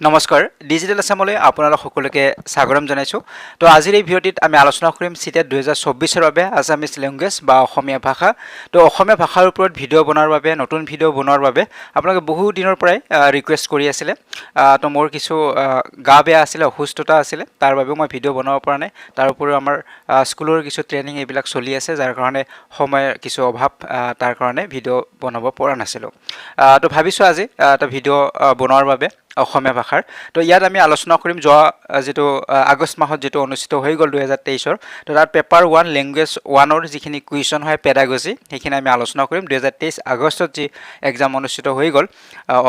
নমস্কাৰ, ডিজিটেল আছামলৈ আপোনালোক সকলোকে স্বাগতম জনাইছোঁ। তো আজিৰ এই ভিডিঅ'টিত আমি আলোচনা কৰিম চিটেট 2024ৰ বাবে আছামিজ লেংগুৱেজ বা অসমীয়া ভাষা। তো অসমীয়া ভাষাৰ ওপৰত ভিডিঅ' বনোৱাৰ বাবে, নতুন ভিডিঅ' বনোৱাৰ বাবে আপোনালোকে বহু দিনৰ পৰাই ৰিকুৱেষ্ট কৰি আছিলে। তো মোৰ কিছু গা বেয়া আছিলে, অসুস্থতা আছিলে, তাৰ বাবেও মই ভিডিঅ' বনাব পৰা নাই। তাৰ উপৰিও আমাৰ স্কুলৰ কিছু ট্ৰেইনিং এইবিলাক চলি আছে, যাৰ কাৰণে সময়ৰ কিছু অভাৱ, তাৰ কাৰণে ভিডিঅ' বনাব পৰা নাছিলোঁ। তো ভাবিছোঁ আজি এটা ভিডিঅ' বনোৱাৰ বাবে অসমীয়া ভাষাৰ। তো ইয়াত আমি আলোচনা কৰিম যোৱা যিটো আগষ্ট মাহত যিটো অনুষ্ঠিত হৈ গ'ল 2023ৰ, তো তাত পেপাৰ ওৱান লেংগুৱেজ ওৱানৰ যিখিনি কুৱেশ্যন হয় পেডাগজি, সেইখিনি আমি আলোচনা কৰিম। 2023 আগষ্টত যি এক্সাম অনুষ্ঠিত হৈ গ'ল,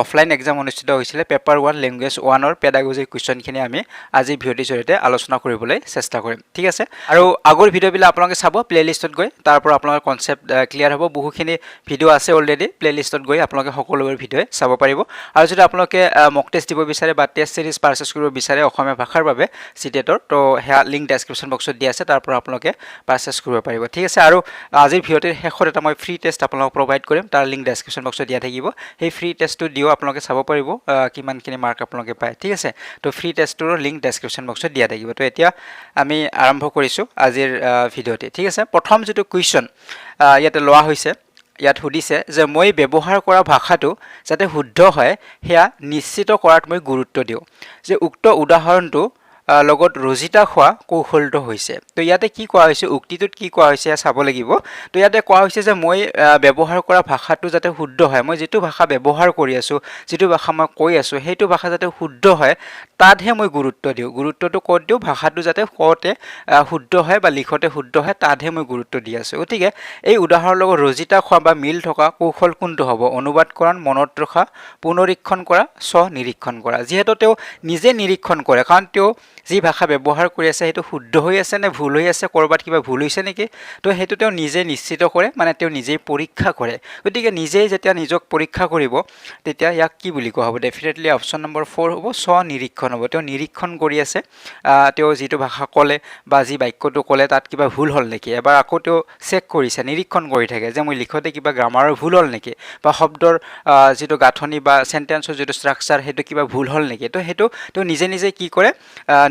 অফলাইন এক্সাম অনুষ্ঠিত হৈছিলে, পেপাৰ ওৱান লেংগুৱেজ ওৱানৰ পেডাগজিৰ কুৱেশ্যনখিনি আমি আজি ভিডিঅ'টিৰ জৰিয়তে আলোচনা কৰিবলৈ চেষ্টা কৰিম, ঠিক আছে? আৰু আগৰ ভিডিঅ'বিলাক আপোনালোকে চাব প্লে'লিষ্টত গৈ, তাৰ পৰা আপোনালোকৰ কনচেপ্ট ক্লিয়াৰ হ'ব। বহুখিনি ভিডিঅ' আছে অলৰেডি, প্লে'লিষ্টত গৈ আপোনালোকে সকলোবোৰ ভিডিঅ'ই চাব পাৰিব। আৰু যদি আপোনালোকে মক টেষ্ট দিব বিচাৰে বা টেষ্ট চিৰিজ পাৰ্চেছ কৰিব বিচাৰে অসমীয়া ভাষাৰ বাবে চিটেটৰ, তো সেয়া লিংক ডেছক্ৰিপশ্যন বক্সত দিয়া আছে, তাৰ পৰা আপোনালোকে পাৰ্চেছ কৰিব পাৰিব, ঠিক আছে? আৰু আজিৰ ভিডিঅ'টিৰ শেষত এটা মই ফ্ৰী টেষ্ট আপোনালোকক প্ৰভাইড কৰিম, তাৰ লিংক ডেছক্ৰিপশ্যন বক্সত দিয়া থাকিব। সেই ফ্ৰী টেষ্টটো দিও আপোনালোকে চাব পাৰিব কিমানখিনি মাৰ্ক আপোনালোকে পায়, ঠিক আছে? তো ফ্ৰী টেষ্টটোৰ লিংক ডেছক্ৰিপশ্যন বক্সত দিয়া থাকিব। তো এতিয়া আমি আৰম্ভ কৰিছোঁ আজিৰ ভিডিঅ'টি, ঠিক আছে? প্ৰথম যিটো কুৱেশ্যন ইয়াতে লোৱা হৈছে, ইয়াত সুধিছে যে মই ব্যৱহাৰ কৰা ভাষাটো যাতে শুদ্ধ হয় সেয়া নিশ্চিত কৰাত মই গুৰুত্ব দিওঁ যে উক্ত উদাহৰণটো লগত ৰজিতা খোৱা কৌশলটো হৈছে। তো ইয়াতে কি কোৱা হৈছে, উক্তিটোত কি কোৱা হৈছে, এয়া চাব লাগিব। তো ইয়াতে কোৱা হৈছে যে মই ব্যৱহাৰ কৰা ভাষাটো যাতে শুদ্ধ হয়, মই যিটো ভাষা ব্যৱহাৰ কৰি আছোঁ, যিটো ভাষা মই কৈ আছোঁ, সেইটো ভাষা যাতে শুদ্ধ হয় তাতহে মই গুৰুত্ব দিওঁ। গুৰুত্বটো ক'ত দিওঁ? ভাষাটো যাতে কওঁতে শুদ্ধ হয় বা লিখোঁতে শুদ্ধ হয়, তাতহে মই গুৰুত্ব দি আছোঁ। গতিকে এই উদাহৰণৰ লগত ৰজিতা খোৱা বা মিল থকা কৌশল কোনটো হ'ব? অনুবাদকৰণ, মনত ৰখা, পুনৰীক্ষণ কৰা, স্বনিৰীক্ষণ কৰা। যিহেতু তেওঁ নিজে নিৰীক্ষণ কৰে, কাৰণ তেওঁ যি ভাষা ব্যৱহাৰ কৰি আছে সেইটো শুদ্ধ হৈ আছে নে ভুল হৈ আছে, ক'ৰবাত কিবা ভুল হৈছে নেকি, তো সেইটো তেওঁ নিজে নিশ্চিত কৰে, মানে তেওঁ নিজেই পৰীক্ষা কৰে। গতিকে নিজেই যেতিয়া নিজক পৰীক্ষা কৰিব, তেতিয়া ইয়াক কি বুলি কোৱা হ'ব? ডেফিনেটলি অপশ্যন নম্বৰ ফ'ৰ হ'ব, স্বনিৰীক্ষণ হ'ব। তেওঁ নিৰীক্ষণ কৰি আছে, তেওঁ যিটো ভাষা ক'লে বা যি বাক্যটো ক'লে তাত কিবা ভুল হ'ল নেকি, এবাৰ আকৌ তেওঁ চেক কৰিছে, নিৰীক্ষণ কৰি থাকে যে মই লিখোঁতে কিবা গ্ৰামাৰৰ ভুল হ'ল নেকি বা শব্দৰ যিটো গাঁথনি বা চেণ্টেন্সৰ যিটো ষ্ট্ৰাকচাৰ, সেইটো কিবা ভুল হ'ল নেকি। তো সেইটো তেওঁ নিজে নিজে কি কৰে?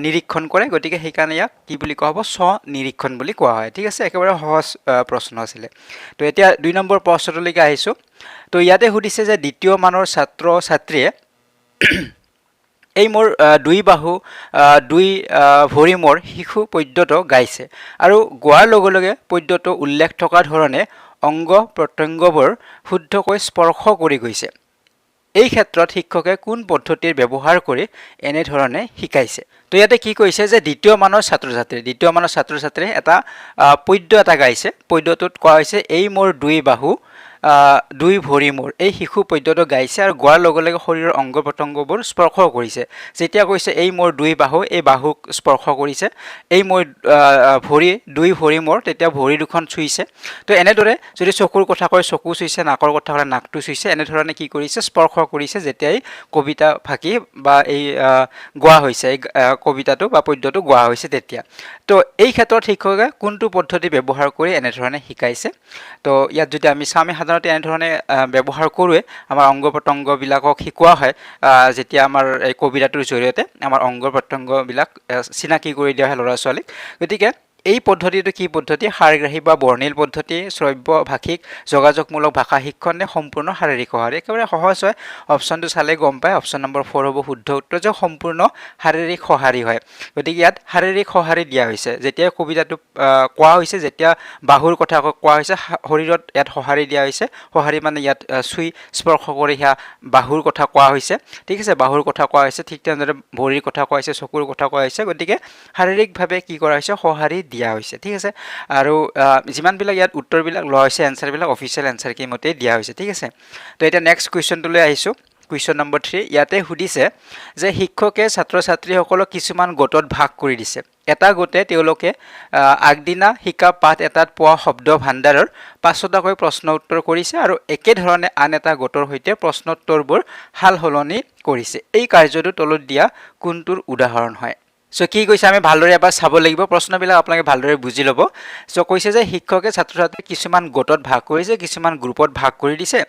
নিৰীক্ষণ কৰে। গতিকে সেইকাৰণে ইয়াক কি বুলি কোৱা হ'ব? স্বনিৰীক্ষণ বুলি কোৱা হয়, ঠিক আছে? একেবাৰে সহজ প্ৰশ্ন আছিলে। তো এতিয়া 2 নম্বৰ প্ৰশ্নটোলৈকে আহিছোঁ। তো ইয়াতে সুধিছে যে দ্বিতীয় মানৰ ছাত্ৰ ছাত্ৰীয়ে "এই মোৰ দুই বাহু দুই ভৰি মোৰ" শিশু পদ্যটো গাইছে আৰু গোৱাৰ লগে লগে পদ্যটো উল্লেখ থকা ধৰণে অংগ প্ৰত্যংগবোৰ শুদ্ধকৈ স্পৰ্শ কৰি গৈছে। এই ক্ষেত্ৰত শিক্ষকে কোন পদ্ধতিৰ ব্যৱহাৰ কৰি এনেধৰণে শিকাইছে? তো ইয়াতে কি কৈছে যে দ্বিতীয় মানৰ ছাত্ৰ ছাত্ৰী, দ্বিতীয় মানৰ ছাত্ৰ ছাত্ৰীয়ে এটা পদ্য এটা গাইছে। পদ্যটোত কোৱা হৈছে, "এই মোৰ দুই বাহু দুই ভৰি মোৰ", এই শিশু পদ্যটো গাইছে আৰু গোৱাৰ লগে লগে শৰীৰৰ অংগ প্ৰত্যংগবোৰ স্পৰ্শ কৰিছে। যেতিয়া কৈছে "এই মোৰ দুই বাহু", এই বাহুক স্পৰ্শ কৰিছে। "এই মোৰ ভৰি, দুই ভৰি মোৰ", তেতিয়া ভৰি দুখন চুইছে। তো এনেদৰে যদি চকুৰ কথা কয়, চকু চুইছে, নাকৰ কথা ক'লে নাকটো চুইছে। এনেধৰণে কি কৰিছে? স্পৰ্শ কৰিছে যেতিয়াই কবিতা ফাঁকি বা এই গোৱা হৈছে, এই কবিতাটো বা পদ্যটো গোৱা হৈছে তেতিয়া। তো এই ক্ষেত্ৰত শিক্ষকে কোনটো পদ্ধতি ব্যৱহাৰ কৰি এনেধৰণে শিকাইছে? তো ইয়াত যদি আমি চাওঁ, আমি সাধাৰণতে এনেধৰণে ব্যৱহাৰ কৰোঁৱে, আমাৰ অংগ প্ৰত্যংগবিলাকক শিকোৱা হয়। যেতিয়া আমাৰ এই কবিতাটোৰ জৰিয়তে আমাৰ অংগ প্ৰত্যংগবিলাক চিনাকি কৰি দিয়া হয় ল'ৰা ছোৱালীক। গতিকে এই পদ্ধতিটো কি পদ্ধতি? সাৰগ্ৰাহী বা বৰ্ণিল পদ্ধতি, শ্ৰব্য ভাষিক, যোগাযোগমূলক ভাষা শিক্ষণ নে সম্পূৰ্ণ শাৰীৰিক সঁহাৰি? একেবাৰে সহজ হয়, অপশ্যনটো চালে গম পায়। অপশ্যন নম্বৰ ফ'ৰ হ'ব শুদ্ধ উত্তৰ যে সম্পূৰ্ণ শাৰীৰিক সঁহাৰি হয়। গতিকে ইয়াত শাৰীৰিক সঁহাৰি দিয়া হৈছে। যেতিয়া কবিতাটো কোৱা হৈছে, যেতিয়া বাহুৰ কথা কোৱা হৈছে, শৰীৰত ইয়াত সঁহাৰি দিয়া হৈছে। সঁহাৰি মানে ইয়াত চুই স্পৰ্শ কৰি সেয়া বাহুৰ কথা কোৱা হৈছে, ঠিক আছে? বাহুৰ কথা কোৱা হৈছে, ঠিক তেনেদৰে ভৰিৰ কথা কোৱা হৈছে, চকুৰ কথা কোৱা হৈছে। গতিকে শাৰীৰিকভাৱে কি কৰা হৈছে? সঁহাৰি দিয়া হৈছে, ঠিক আছে? আৰু যিমানবিলাক ইয়াত উত্তৰবিলাক লোৱা হৈছে, এনচাৰবিলাক অফিচিয়েল এনচাৰ কি মতেই দিয়া হৈছে, ঠিক আছে? তো এতিয়া নেক্সট কুৱেশ্যনটোলৈ আহিছোঁ, কুৱেশ্যন নম্বৰ 3। ইয়াতে সুধিছে যে শিক্ষকে ছাত্ৰ ছাত্ৰীসকলক কিছুমান গোটত ভাগ কৰি দিছে। এটা গোটে তেওঁলোকে আগদিনা শিকা পাঠ এটাত পোৱা শব্দ ভাণ্ডাৰৰ পাঁচোটাকৈ প্ৰশ্ন উত্তৰ কৰিছে আৰু একেধৰণে আন এটা গোটৰ সৈতে প্ৰশ্নোত্তৰবোৰ সাল সলনি কৰিছে। এই কাৰ্যটো তলত দিয়া কোনটোৰ উদাহৰণ হয়? চ' কি কৈছে আমি ভালদৰে এবাৰ চাব লাগিব। প্ৰশ্নবিলাক আপোনালোকে ভালদৰে বুজি ল'ব। চ' কৈছে যে শিক্ষকে ছাত্ৰ ছাত্ৰীক কিছুমান গোটত ভাগ কৰিছে, কিছুমান গ্ৰুপত ভাগ কৰি দিছে।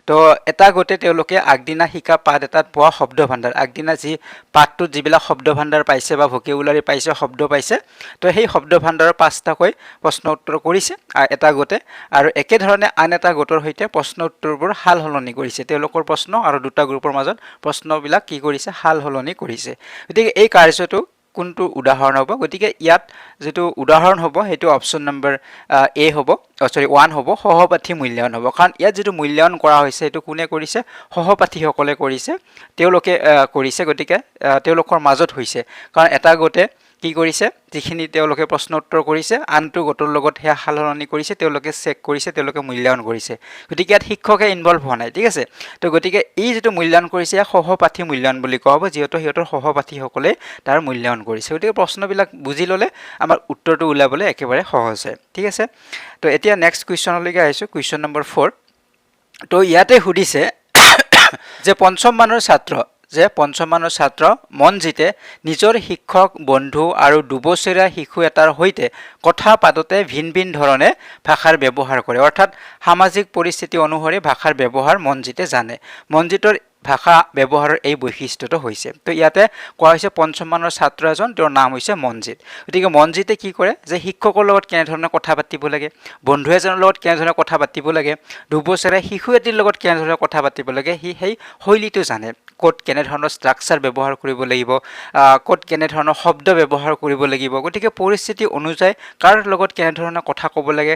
তো এটা গোটে তেওঁলোকে আগদিনা শিকা পাঠ এটাত পোৱা শব্দ ভাণ্ডাৰ, আগদিনা যি পাঠটোত যিবিলাক শব্দ ভাণ্ডাৰ পাইছে বা ভকেবুলাৰী পাইছে, শব্দ পাইছে, তো সেই শব্দ ভাণ্ডাৰৰ পাঁচটাকৈ প্ৰশ্ন উত্তৰ কৰিছে এটা গোটে আৰু একেধৰণে আন এটা গোটৰ সৈতে প্ৰশ্ন উত্তৰবোৰ সাল সলনি কৰিছে। তেওঁলোকৰ প্ৰশ্ন আৰু দুটা গ্ৰুপৰ মাজত প্ৰশ্নবিলাক কি কৰিছে? সাল সলনি কৰিছে। গতিকে এই কাৰ্যটো কোনটো উদাহৰণ হ'ব? গতিকে ইয়াত যিটো উদাহৰণ হ'ব, সেইটো অপশ্যন নম্বৰ এ হ'ব, চৰি, ওৱান হ'ব, সহপাঠী মূল্যায়ন হ'ব। কাৰণ ইয়াত যিটো মূল্যায়ন কৰা হৈছে, সেইটো কোনে কৰিছে? সহপাঠীসকলে কৰিছে, তেওঁলোকে কৰিছে। গতিকে তেওঁলোকৰ মাজত হৈছে, কাৰণ এটা গোটে কি কৰিছে? যিখিনি তেওঁলোকে প্ৰশ্ন উত্তৰ কৰিছে, আনটো গোটৰ লগত সেয়া সাল সলনি কৰিছে, তেওঁলোকে চেক কৰিছে, তেওঁলোকে মূল্যায়ন কৰিছে। গতিকে ইয়াত শিক্ষকে ইনভলভ হোৱা নাই, ঠিক আছে? তো গতিকে এই যিটো মূল্যায়ন কৰিছে, ইয়াক সহপাঠী মূল্যায়ন বুলি কোৱা হ'ব, যিহেতু সিহঁতৰ সহপাঠীসকলে তাৰ মূল্যায়ন কৰিছে। গতিকে প্ৰশ্নবিলাক বুজি ল'লে আমাৰ উত্তৰটো উলিয়াবলৈ একেবাৰে সহজ হয়, ঠিক আছে? তো এতিয়া নেক্সট কুৱেশ্যনলৈকে আহিছোঁ, কুৱেশ্যন নম্বৰ 4। তো ইয়াতে সুধিছে যে পঞ্চম মানৰ ছাত্ৰ মনজিতে নিজৰ শিক্ষক, বন্ধু আৰু 2 বছৰীয়া শিশু এটাৰ সৈতে কথা পাতোঁতে ভিন ভিন ধৰণে ভাষাৰ ব্যৱহাৰ কৰে। অৰ্থাৎ সামাজিক পৰিস্থিতি অনুসৰি ভাষাৰ ব্যৱহাৰ মনজিতে জানে। মনজিতৰ ভাষা ব্যৱহাৰৰ এই বৈশিষ্ট্যটো হৈছে। তো ইয়াতে কোৱা হৈছে, পঞ্চম মানৰ ছাত্ৰ এজন, তেওঁৰ নাম হৈছে মনজিত। গতিকে মনজিতে কি কৰে যে শিক্ষকৰ লগত কেনেধৰণে কথা পাতিব লাগে, বন্ধু এজনৰ লগত কেনেধৰণে কথা পাতিব লাগে, 2 বছৰীয়া শিশু এটিৰ লগত কেনেধৰণে কথা পাতিব লাগে, সি সেই শৈলীটো জানে। ক'ত কেনেধৰণৰ ষ্ট্ৰাকচাৰ ব্যৱহাৰ কৰিব লাগিব, ক'ত কেনেধৰণৰ শব্দ ব্যৱহাৰ কৰিব লাগিব, গতিকে পৰিস্থিতি অনুযায়ী কাৰ লগত কেনেধৰণে কথা ক'ব লাগে,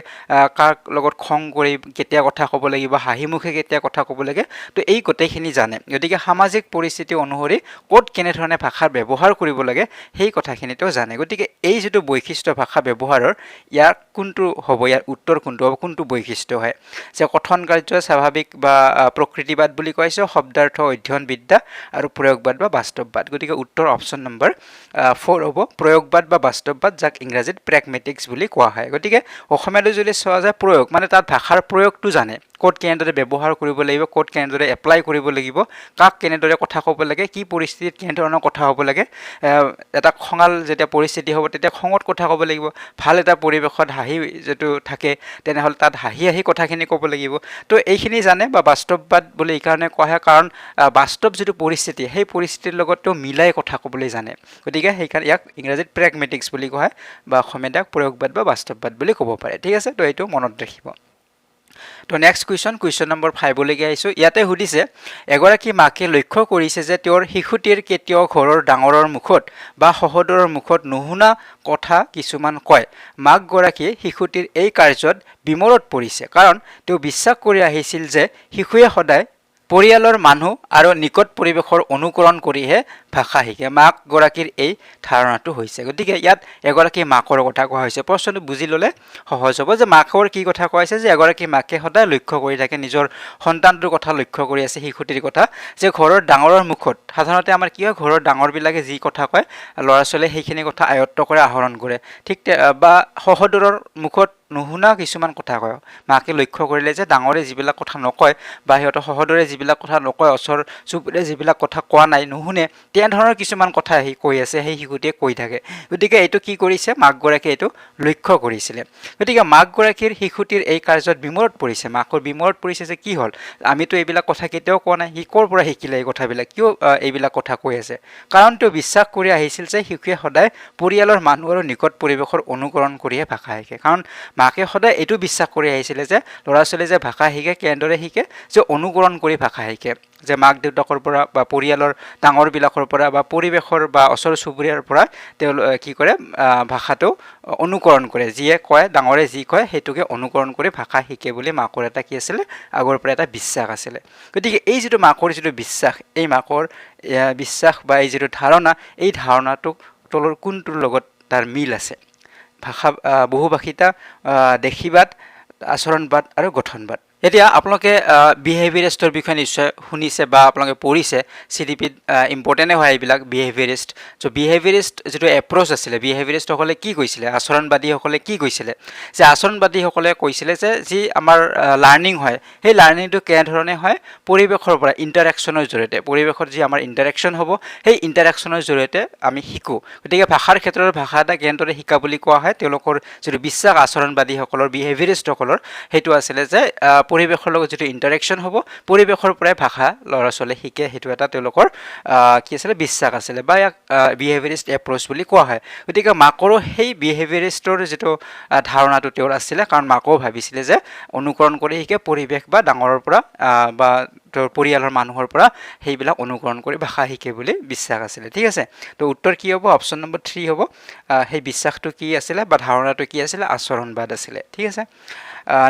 কাৰ লগত খং কৰি কেতিয়া কথা ক'ব লাগিব, হাঁহিমুখে কেতিয়া কথা ক'ব লাগে, তো এই গোটেইখিনি জানে। গতিকে সামাজিক পৰিস্থিতি অনুসৰি ক'ত কেনেধৰণে ভাষাৰ ব্যৱহাৰ কৰিব লাগে, সেই কথাখিনি তেওঁ জানে। গতিকে এই যিটো বৈশিষ্ট্য ভাষা ব্যৱহাৰৰ, ইয়াৰ কোনটো হ'ব? ইয়াৰ উত্তৰ কোনটো হ'ব? কোনটো বৈশিষ্ট্য হয় যে কথন কাৰ্য, স্বাভাৱিক বা প্ৰকৃতিবাদ বুলি কৈছে, শব্দাৰ্থ অধ্যয়ন বিদ্যা আৰু প্ৰয়োগবাদ বা বাস্তৱবাদ। গতিকে উত্তৰ অপশ্যন নম্বৰ 4 হ'ব, প্ৰয়োগবাদ বা বাস্তৱবাদ, যাক ইংৰাজীত প্ৰেগমেটিক্স বুলি কোৱা হয়। গতিকে অসমীয়ালৈ যদি চোৱা যায়, প্ৰয়োগ মানে তাত ভাষাৰ প্ৰয়োগটো জানে, ক'ত কেনেদৰে ব্যৱহাৰ কৰিব লাগিব, ক'ত কেনেদৰে এপ্লাই কৰিব লাগিব, কাক কেনেদৰে কথা ক'ব লাগে, কি পৰিস্থিতিত কেনেধৰণৰ কথা হ'ব লাগে। এটা খঙাল যেতিয়া পৰিস্থিতি হ'ব, তেতিয়া খঙত কথা ক'ব লাগিব। ভাল এটা পৰিৱেশত হাঁহি যিটো থাকে, তেনেহ'লে তাত হাঁহি হাঁহি কথাখিনি ক'ব লাগিব। তো এইখিনি জানে বা বাস্তৱবাদ বুলি এইকাৰণে কোৱা হয়, কাৰণ বাস্তৱ যিটো পৰিস্থিতি, সেই পৰিস্থিতিৰ লগত তেওঁ মিলাই কথা ক'বলৈ জানে। গতিকে সেইকাৰণে ইয়াক ইংৰাজীত প্ৰেগমেটিক্স বুলি কোৱা হয় বা অসমীয়াত ইয়াক প্ৰয়োগবাদ বা বাস্তৱবাদ বুলি ক'ব পাৰে, ঠিক আছে? তো এইটো মনত ৰাখিব। তো নেক্সট কুৱেশ্যন, কুৱেশ্যন নম্বৰ 5লৈকে আহিছোঁ। ইয়াতে সুধিছে, এগৰাকী মাকে লক্ষ্য কৰিছে যে তেওঁৰ শিশুটিৰ কেতিয়াও ঘৰৰ ডাঙৰৰ মুখত বা সহোদৰৰ মুখত নুশুনা কথা কিছুমান কয়। মাকগৰাকীয়ে শিশুটিৰ এই কাৰ্যত বিমৰত পৰিছে, কাৰণ তেওঁ বিশ্বাস কৰি আহিছিল যে শিশুৱে সদায় পৰিয়ালৰ মানুহ আৰু নিকট পৰিৱেশৰ অনুকৰণ কৰিহে ভাষা শিকে। মাকগৰাকীৰ এই ধাৰণাটো হৈছে। গতিকে ইয়াত এগৰাকী মাকৰ কথা কোৱা হৈছে। প্ৰশ্নটো বুজি ল'লে সহজ হ'ব যে মাকৰ কি কথা কোৱা হৈছে, যে এগৰাকী মাকে সদায় লক্ষ্য কৰি থাকে, নিজৰ সন্তানটোৰ কথা লক্ষ্য কৰি আছে, শিশুটিৰ কথা, যে ঘৰৰ ডাঙৰৰ মুখত, সাধাৰণতে আমাৰ কি হয়, ঘৰৰ ডাঙৰবিলাকে যি কথা কয়, ল'ৰা ছোৱালীয়ে সেইখিনি কথা আয়ত্ব কৰে, আহৰণ কৰে। ঠিক বা সহোদৰৰ মুখত নুশুনা কিছুমান কথা কয়। মাকে লক্ষ্য কৰিলে যে ডাঙৰে যিবিলাক কথা নকয় বা সিহঁতৰ সহোদৰে যিবিলাক কথা নকয়, ওচৰ চুবুৰীয়া যিবিলাক কথা কোৱা নাই, নুশুনে, তেনেধৰণৰ কিছুমান কথা আহি কৈ আছে, সেই শিশুটিয়ে কৈ থাকে। গতিকে এইটো কি কৰিছে মাকগৰাকীয়ে? এইটো লক্ষ্য কৰিছিলে। গতিকে মাকগৰাকীৰ শিশুটিৰ এই কাৰ্যত বিমৰত পৰিছে। মাকৰ বিমৰত পৰিছে যে কি হ'ল, আমিতো এইবিলাক কথা কেতিয়াও কোৱা নাই, সি ক'ৰ পৰা শিকিলে এই কথাবিলাক, কিয় এইবিলাক কথা কৈ আছে? কাৰণ তেওঁ বিশ্বাস কৰি আহিছিল যে শিশুৱে সদায় পৰিয়ালৰ মানুহ আৰু নিকট পৰিৱেশৰ অনুকৰণ কৰিহে ভাষা শিকে। কাৰণ মাকে সদায় এইটো বিশ্বাস কৰি আহিছিলে যে ল'ৰা ছোৱালীয়ে যে ভাষা শিকে, কেনেদৰে শিকে, যে অনুকৰণ কৰি ভাষা শিকে, যে মাক দেউতাকৰ পৰা বা পৰিয়ালৰ ডাঙৰবিলাকৰ পৰা বা পৰিৱেশৰ বা ওচৰ চুবুৰীয়াৰ পৰা তেওঁ কি কৰে, ভাষাটো অনুকৰণ কৰে। যিয়ে কয়, ডাঙৰে যি কয়, সেইটোকে অনুকৰণ কৰি ভাষা শিকে বুলি মাকৰ এটা কি আছিলে, আগৰ পৰা এটা বিশ্বাস আছিলে। গতিকে এই যিটো মাকৰ যিটো বিশ্বাস, এই মাকৰ বিশ্বাস বা এই যিটো ধাৰণা, এই ধাৰণাটোক তলৰ কোনটোৰ লগত তাৰ মিল আছে? ভাষা বহুভাষিতা, দেশীবাদ, আচৰণবাদ আৰু গঠনবাদ। এতিয়া আপোনালোকে বিহেভিয়াৰিষ্টৰ বিষয়ে নিশ্চয় শুনিছে বা আপোনালোকে পঢ়িছে। চিডিপিত ইম্পৰ্টেণ্টে হয় এইবিলাক, বিহেভিয়াৰিষ্ট। চ' বিহেভিয়াৰিষ্ট যিটো এপ্ৰ'চ আছিলে, বিহেভিয়াৰিষ্টসকলে কি কৈছিলে, আচৰণবাদীসকলে কি কৈছিলে, যে আচৰণবাদীসকলে কৈছিলে যে যি আমাৰ লাৰ্ণিং হয়, সেই লাৰ্ণিংটো কেনেধৰণে হয়? পৰিৱেশৰ পৰা ইণ্টাৰেকশ্যনৰ জৰিয়তে, পৰিৱেশত যি আমাৰ ইণ্টাৰেকশ্যন হ'ব, সেই ইণ্টাৰেকশ্যনৰ জৰিয়তে আমি শিকোঁ। গতিকে ভাষাৰ ক্ষেত্ৰত ভাষা এটা কেনেদৰে শিকা বুলি কোৱা হয়? তেওঁলোকৰ যিটো বিশ্বাস, আচৰণবাদীসকলৰ, বিহেভিয়াৰিষ্টসকলৰ, সেইটো আছিলে যে পৰিৱেশৰ লগত যিটো ইণ্টাৰেকশ্যন হ'ব, পৰিৱেশৰ পৰাই ভাষা ল'ৰা ছোৱালীয়ে শিকে। সেইটো এটা তেওঁলোকৰ কি আছিলে, বিশ্বাস আছিলে বা ইয়াক বিহেভিয়াৰিষ্ট এপ্ৰ'চ বুলি কোৱা হয়। গতিকে মাকৰো সেই বিহেভিয়াৰিষ্টৰ যিটো ধাৰণাটো তেওঁৰ আছিলে, কাৰণ মাকেও ভাবিছিলে যে অনুকৰণ কৰি শিকে, পৰিৱেশ বা ডাঙৰৰ পৰা বা তেওঁৰ পৰিয়ালৰ মানুহৰ পৰা সেইবিলাক অনুকৰণ কৰি ভাষা শিকে বুলি বিশ্বাস আছিলে। ঠিক আছে। তো উত্তৰ কি হ'ব? অপশ্যন নম্বৰ 3 হ'ব। সেই বিশ্বাসটো কি আছিলে বা ধাৰণাটো কি আছিলে? আচৰণবাদ আছিলে। ঠিক আছে।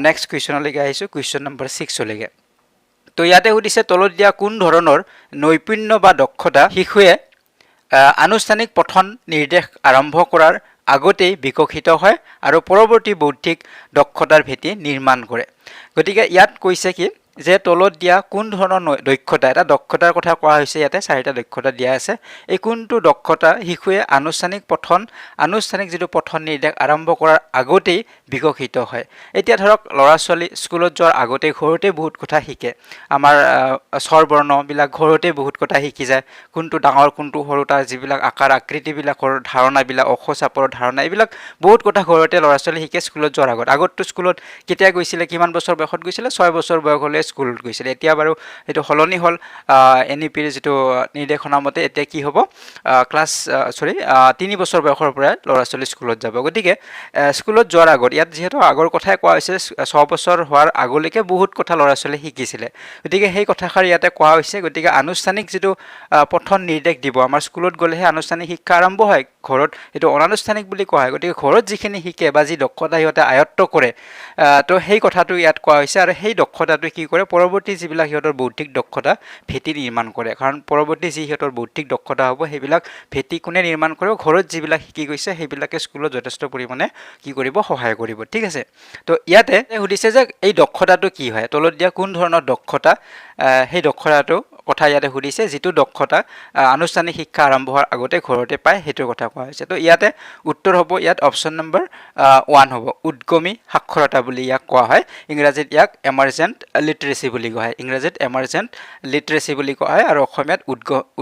নেক্সট কুৱেশ্যনলৈকে আহিছোঁ, কুৱেশ্যন নম্বৰ 6লৈকে। তো ইয়াতে সুধিছে, তলত দিয়া কোন ধৰণৰ নৈপুণ্য বা দক্ষতা শিশুৱে আনুষ্ঠানিক পঠন নিৰ্দেশ আৰম্ভ কৰাৰ আগতেই বিকশিত হয় আৰু পৰৱৰ্তী বৌদ্ধিক দক্ষতাৰ ভেটি নিৰ্মাণ কৰে? গতিকে ইয়াত কৈছে কি যে তলত দিয়া কোন ধৰণৰ দক্ষতা, এটা দক্ষতাৰ কথা কোৱা হৈছে। ইয়াতে চাৰিটা দক্ষতা দিয়া আছে। এই কোনটো দক্ষতা শিশুৱে আনুষ্ঠানিক যিটো পঠন নিৰ্দেশ আৰম্ভ কৰাৰ আগতেই বিকশিত হয়? এতিয়া ধৰক, ল'ৰা ছোৱালী স্কুলত যোৱাৰ আগতেই ঘৰতেই বহুত কথা শিকে। আমাৰ স্বৰ বৰ্ণবিলাক ঘৰতেই বহুত কথা শিকি যায়। কোনটো ডাঙৰ, কোনটো সৰু, তাৰ যিবিলাক আকাৰ আকৃতিবিলাকৰ ধাৰণাবিলাক, ওখ চাপৰৰ ধাৰণা, এইবিলাক বহুত কথা ঘৰতে ল'ৰা ছোৱালী শিকে স্কুলত যোৱাৰ আগত। আগততো স্কুলত কেতিয়া গৈছিলে? কিমান বছৰ বয়সত গৈছিলে? 6 বছৰ বয়স হ'লে স্কুলত গৈছিলে। এতিয়া বাৰু সেইটো সলনি হ'ল। এনইপিৰ যিটো নিৰ্দেশনা মতে এতিয়া কি হ'ব? ক্লাছ, চৰি, 3 বছৰ বয়সৰ পৰাই ল'ৰা ছোৱালী স্কুলত যাব। গতিকে স্কুলত যোৱাৰ আগত, ইয়াত যিহেতু আগৰ কথাই কোৱা হৈছে, 6 বছৰ হোৱাৰ আগলৈকে বহুত কথা ল'ৰা ছোৱালীয়ে শিকিছিলে। গতিকে সেই কথাষাৰ ইয়াতে কোৱা হৈছে। গতিকে আনুষ্ঠানিক যিটো পঠন নিৰ্দেশ দিব, আমাৰ স্কুলত গ'লেহে আনুষ্ঠানিক শিক্ষা আৰম্ভ হয়, ঘৰত সেইটো অনানুষ্ঠানিক বুলি কোৱা হয়। গতিকে ঘৰত যিখিনি শিকে বা যি দক্ষতা সিহঁতে আয়ত্ব কৰে, তো সেই কথাটো ইয়াত কোৱা হৈছে। আৰু সেই দক্ষতাটো কি কৰে? পৰৱৰ্তী যিবিলাক সিহঁতৰ বৌদ্ধিক দক্ষতা ভেটি নিৰ্মাণ কৰে। কাৰণ পৰৱৰ্তী যি সিহঁতৰ বৌদ্ধিক দক্ষতা হ'ব, সেইবিলাক ভেটি কোনে নিৰ্মাণ কৰিব? ঘৰত যিবিলাক শিকি গৈছে, সেইবিলাকে স্কুলত যথেষ্ট পৰিমাণে কি কৰিব? সহায় কৰিব। ঠিক আছে। তো ইয়াতে সুধিছে যে এই দক্ষতাটো কি হয়। তলত দিয়া কোন ধৰণৰ দক্ষতা, সেই দক্ষতাটো কথা ইয়াতে সুধিছে। যিটো দক্ষতা আনুষ্ঠানিক শিক্ষা আৰম্ভ হোৱাৰ আগতে ঘৰতে পায়, সেইটোৰ কথা কোৱা হৈছে। তো ইয়াতে উত্তৰ হ'ব ইয়াত অপশ্যন নম্বৰ 1 হ'ব। উদ্গমী সাক্ষৰতা বুলি ইয়াক কোৱা হয়। ইংৰাজীত ইয়াক এমাৰ্জেণ্ট লিটাৰেচি বুলি কোৱা হয়। ইংৰাজীত এমাৰ্জেণ্ট লিটাৰেচি বুলি কোৱা হয় আৰু অসমীয়াত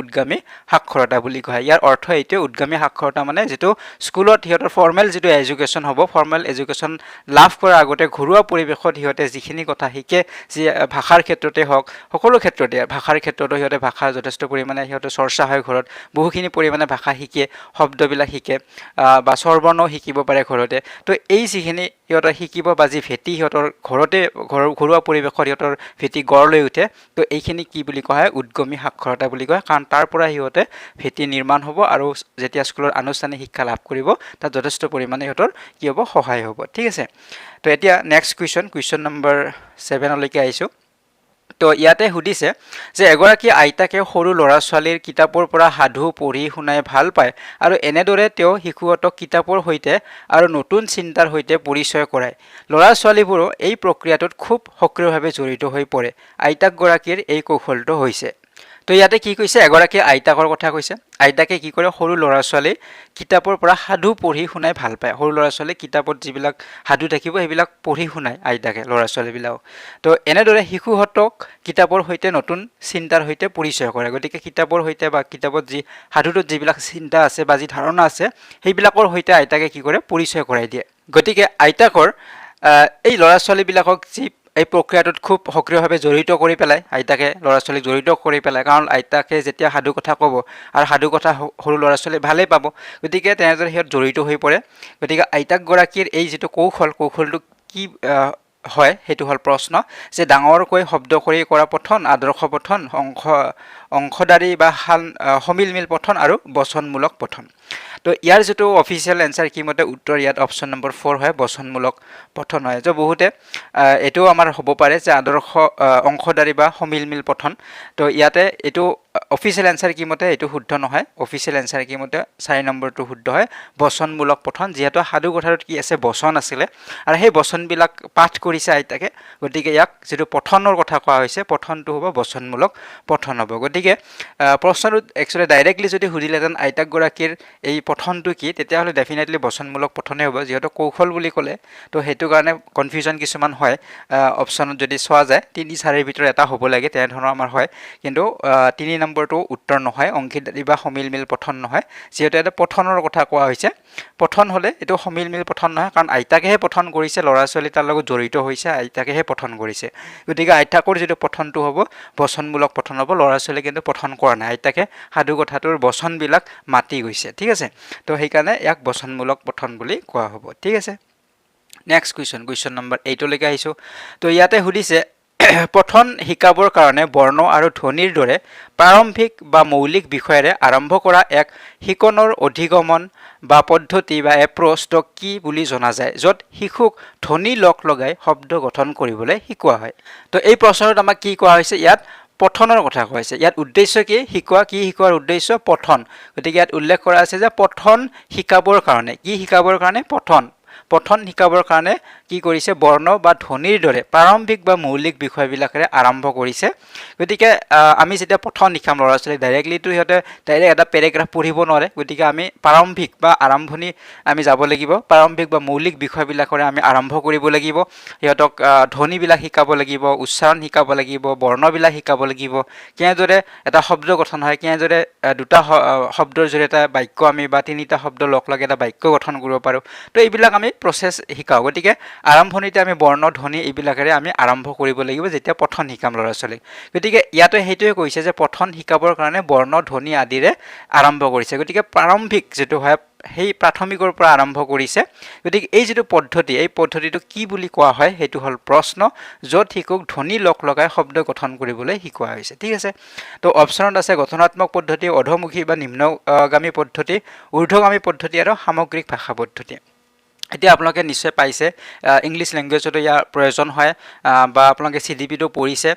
উদ্গামী সাক্ষৰতা বুলি কোৱা হয়। ইয়াৰ অৰ্থ এইটোৱে, উদ্গামী সাক্ষৰতা মানে যিটো স্কুলত সিহঁতৰ ফৰ্মেল যিটো এডুকেশ্যন হ'ব, ফৰ্মেল এডুকেশ্যন লাভ কৰাৰ আগতে ঘৰুৱা পৰিৱেশত সিহঁতে যিখিনি কথা শিকে, যি ভাষাৰ ক্ষেত্ৰতে হওক, সকলো ক্ষেত্ৰতে, ভাষাৰ ক্ষেত্ৰতো সিহঁতে ভাষা যথেষ্ট পৰিমাণে সিহঁতে চৰ্চা হয় ঘৰত, বহুখিনি পৰিমাণে ভাষা শিকে, শব্দবিলাক শিকে বা স্বৰবৰ্ণও শিকিব পাৰে ঘৰতে। তো এই যিখিনি সিহঁতে শিকিব বা যি ভেটি সিহঁতৰ ঘৰতে ঘৰুৱা পৰিৱেশত সিহঁতৰ ভেটি গঢ় লৈ উঠে, তো এইখিনি কি বুলি কোৱা হয়? উদ্গমী সাক্ষৰতা বুলি কয়। কাৰণ তাৰ পৰা সিহঁতে ভেটি নিৰ্মাণ হ'ব আৰু যেতিয়া স্কুলত আনুষ্ঠানিক শিক্ষা লাভ কৰিব, তাত যথেষ্ট পৰিমাণে সিহঁতৰ কি হ'ব? সহায় হ'ব। ঠিক আছে। তো এতিয়া নেক্সট কুৱেশ্যন, কুৱেশ্যন নম্বৰ 7লৈকে আহিছোঁ। তো ইয়াতে সুধিছে যে এগৰাকী আইতাকে সৰু ল'ৰা ছোৱালীৰ কিতাপৰ পৰা সাধু পঢ়ি শুনাই ভাল পায় আৰু এনেদৰে তেওঁ শিশুহঁতক কিতাপৰ সৈতে আৰু নতুন চিন্তাৰ সৈতে পৰিচয় কৰায়। ল'ৰা ছোৱালীবোৰো এই প্ৰক্ৰিয়াটোত খুব সক্ৰিয়ভাৱে জড়িত হৈ পৰে। আইতাকগৰাকীৰ এই কৌশলটো হৈছে। তো ইয়াতে কি কৈছে? এগৰাকী আইতাকৰ কথা কৈছে। আইতাকে কি কৰে? সৰু ল'ৰা ছোৱালী কিতাপৰ পৰা সাধু পঢ়ি শুনাই ভাল পায়। সৰু ল'ৰা ছোৱালী কিতাপত যিবিলাক সাধু থাকিব, সেইবিলাক পঢ়ি শুনায় আইতাকে ল'ৰা ছোৱালীবিলাকক। তো এনেদৰে শিশুহঁতক কিতাপৰ সৈতে, নতুন চিন্তাৰ সৈতে পৰিচয় কৰে। গতিকে কিতাপৰ সৈতে বা কিতাপত যি সাধুটোত যিবিলাক চিন্তা আছে বা যি ধাৰণা আছে, সেইবিলাকৰ সৈতে আইতাকে কি কৰে? পৰিচয় কৰাই দিয়ে। গতিকে আইতাকৰ এই ল'ৰা ছোৱালীবিলাকক যি এই প্ৰক্ৰিয়াটোত খুব সক্ৰিয়ভাৱে জড়িত কৰি পেলাই, আইতাকে ল'ৰা ছোৱালীক জড়িত কৰি পেলাই। কাৰণ আইতাকে যেতিয়া সাধু কথা ক'ব আৰু সাধু কথা সৰু ল'ৰা ছোৱালীয়ে ভালেই পাব, গতিকে তেনেদৰে সিহঁত জড়িত হৈ পৰে। গতিকে আইতাকগৰাকীৰ এই যিটো কৌশল, কৌশলটো কি হয়, সেইটো হ'ল প্ৰশ্ন যে ডাঙৰকৈ শব্দ কৰি কৰা পঠন, আদৰ্শ পঠন, অংশদাৰী বা সমিলমিল পঠন আৰু বচনমূলক পঠন। তো ইয়াৰ যিটো অফিচিয়েল এনচাৰ কি মতে উত্তৰ ইয়াত অপশ্যন নম্বৰ 4 হয়, বচনমূলক পঠন হয়। যে বহুতে এইটোও আমাৰ হ'ব পাৰে যে আদৰ্শ, অংশদাৰী বা সমিলমিল পঠন। তো ইয়াতে এইটো অফিচিয়েল এনচাৰ কি মতে এইটো শুদ্ধ নহয়। অফিচিয়েল এনচাৰ কি মতে 4 নম্বৰটো শুদ্ধ হয়, বচনমূলক পঠন। যিহেতু সাধু কথাটোত কি আছে? বচন আছিলে আৰু সেই বচনবিলাক পাঠ কৰিছে আইতাকে। গতিকে ইয়াক যিটো পঠনৰ কথা কোৱা হৈছে, পঠনটো হ'ব বচনমূলক পঠন হ'ব। গতিকে গতিকে প্ৰশ্নটোত একচুৱেলি ডাইৰেক্টলি যদি সুধিলেহেঁতেন আইতাকগৰাকীৰ এই পঠনটো কি, তেতিয়াহ'লে ডেফিনেটলি বচনমূলক পঠনেই হ'ব। যিহেতু কৌশল বুলি ক'লে, তো সেইটো কাৰণে কনফিউজন কিছুমান হয়। অপশ্যনত যদি চোৱা যায়, তিনি চাৰিৰ ভিতৰত এটা হ'ব লাগে, তেনেধৰণৰ আমাৰ হয়। কিন্তু 3 নম্বৰটো উত্তৰ নহয়, অংশীদাৰী বা সমিলমিল পঠন নহয়। যিহেতু এটা পঠনৰ কথা কোৱা হৈছে, পঠন হ'লে এইটো সমিলমিল পঠন নহয়, কাৰণ আইতাকেহে পঠন কৰিছে, ল'ৰা ছোৱালী তাৰ লগত জড়িত হৈছে, আইতাকেহে পঠন কৰিছে। গতিকে আইতাকৰ যিটো পঠনটো হ'ব, বচনমূলক পঠন হ'ব। ল'ৰা ছোৱালীয়ে কিন্তু পঠন কৰা নাই, আইতাকে সাধু কথাটোৰ বচনবিলাক মাতি গৈছে, ঠিক আছে। তো সেইকাৰণে ইয়াক বচনমূলক পঠন বুলি কোৱা হ'ব, ঠিক আছে। নেক্সট কুৱেশ্যন, কুৱেশ্যন নম্বৰ 8লৈকে আহিছোঁ। তো ইয়াতে সুধিছে, পঠন শিকাবৰ কাৰণে বৰ্ণ আৰু ধ্বনিৰ দৰে প্ৰাৰম্ভিক বা মৌলিক বিষয়েৰে আৰম্ভ কৰা এক শিকনৰ অধিগমন বা পদ্ধতি বা এপ্ৰ'চটোক কি বুলি জনা যায়, য'ত শিশুক ধ্বনি লগ লগাই শব্দ গঠন কৰিবলৈ শিকোৱা হয়? তো এই প্ৰশ্নটোত আমাক কি কোৱা হৈছে? ইয়াত পঠনৰ কথা কোৱা হৈছে। ইয়াত উদ্দেশ্য কি? শিকোৱা। কি শিকোৱাৰ উদ্দেশ্য? পঠন। গতিকে ইয়াত উল্লেখ কৰা আছে যে পঠন শিকাবৰ কাৰণে, কি শিকাবৰ কাৰণে? পঠন। পঠন শিকাবৰ কাৰণে কি কৰিছে? বৰ্ণ বা ধ্বনিৰ দৰে প্ৰাৰম্ভিক বা মৌলিক বিষয়বিলাকেৰে আৰম্ভ কৰিছে। গতিকে আমি যেতিয়া পঠন শিকাম ল'ৰা ছোৱালীক, ডাইৰেক্টলিতো সিহঁতে ডাইৰেক্ট এটা পেৰেগ্ৰাফ পঢ়িব নোৱাৰে। গতিকে আমি প্ৰাৰম্ভিক বা আৰম্ভণি আমি যাব লাগিব, প্ৰাৰম্ভিক বা মৌলিক বিষয়বিলাকৰে আমি আৰম্ভ কৰিব লাগিব। সিহঁতক ধ্বনিবিলাক শিকাব লাগিব, উচ্চাৰণ শিকাব লাগিব, বৰ্ণবিলাক শিকাব লাগিব, কেনেদৰে এটা শব্দ গঠন হয়, কেনেদৰে দুটা শব্দৰ জৰিয়তে বাক্য আমি বা তিনিটা শব্দ লগ লাগি এটা বাক্য গঠন কৰিব পাৰোঁ। তো এইবিলাক আমি প্ৰচেছ শিকাওঁ। গতিকে আৰম্ভণিতে আমি বৰ্ণ, ধ্বনি এইবিলাকেৰে আমি আৰম্ভ কৰিব লাগিব যেতিয়া পঠন শিকাম ল'ৰা ছোৱালীক। গতিকে ইয়াতে সেইটোৱে কৈছে যে পঠন শিকাবৰ কাৰণে বৰ্ণ, ধ্বনি আদিৰে আৰম্ভ কৰিছে। গতিকে প্ৰাৰম্ভিক যিটো হয়, সেই প্ৰাথমিকৰ পৰা আৰম্ভ কৰিছে। গতিকে এই যিটো পদ্ধতি, এই পদ্ধতিটো কি বুলি কোৱা হয়, সেইটো হ'ল প্ৰশ্ন। য'ত শিশুক ধ্বনি লগ লগাই শব্দ গঠন কৰিবলৈ শিকোৱা হৈছে, ঠিক আছে। তো অপশ্যনত আছে গঠনাত্মক পদ্ধতি, অধোমুখী বা নিম্নগামী পদ্ধতি, ঊৰ্ধ্বগামী পদ্ধতি আৰু সামগ্ৰিক ভাষা পদ্ধতি। এতিয়া আপোনালোকে নিশ্চয় পাইছে, ইংলিছ লেংগুৱেজতো ইয়াৰ প্ৰয়োজন হয় বা আপোনালোকে চিডিপিটো পঢ়িছে।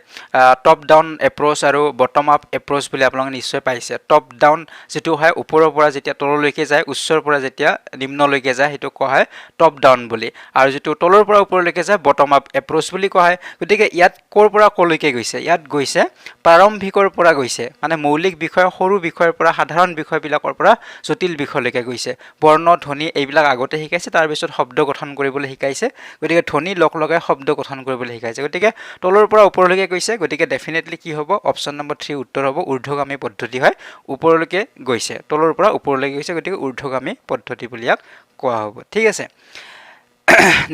টপ ডাউন এপ্ৰ'চ আৰু বটম আপ এপ্ৰ'চ বুলি আপোনালোকে নিশ্চয় পাইছে। টপ ডাউন যিটো হয়, ওপৰৰ পৰা যেতিয়া তললৈকে যায়, উচ্চৰ পৰা যেতিয়া নিম্নলৈকে যায়, সেইটো কোৱা হয় টপ ডাউন বুলি। আৰু যিটো তলৰ পৰা ওপৰলৈকে যায়, বটম আপ এপ্ৰ'চ বুলি কোৱা হয়। গতিকে ইয়াত ক'ৰ পৰা ক'লৈকে গৈছে? ইয়াত গৈছে প্ৰাৰম্ভিকৰ পৰা গৈছে, মানে মৌলিক বিষয়, সৰু বিষয়ৰ পৰা, সাধাৰণ বিষয়বিলাকৰ পৰা জটিল বিষয়লৈকে গৈছে। বৰ্ণ, ধ্বনি এইবিলাক আগতে শিকাইছে, তাৰপিছত শব্দ গঠন কৰিবলৈ শিকাইছে। গতিকে ধ্বনি লগ লগাই শব্দ গঠন কৰিবলৈ শিকাইছে। গতিকে তলৰ পৰা ওপৰলৈকে গৈছে। গতিকে ডেফিনেটলি কি হ'ব? অপশ্যন নম্বৰ 3 উত্তৰ হ'ব, ঊৰ্ধ্বগামী পদ্ধতি হয়। ওপৰলৈকে গৈছে, তলৰ পৰা ওপৰলৈকে গৈছে। গতিকে ঊৰ্ধ্বগামী পদ্ধতি বুলি ইয়াক কোৱা হ'ব, ঠিক আছে।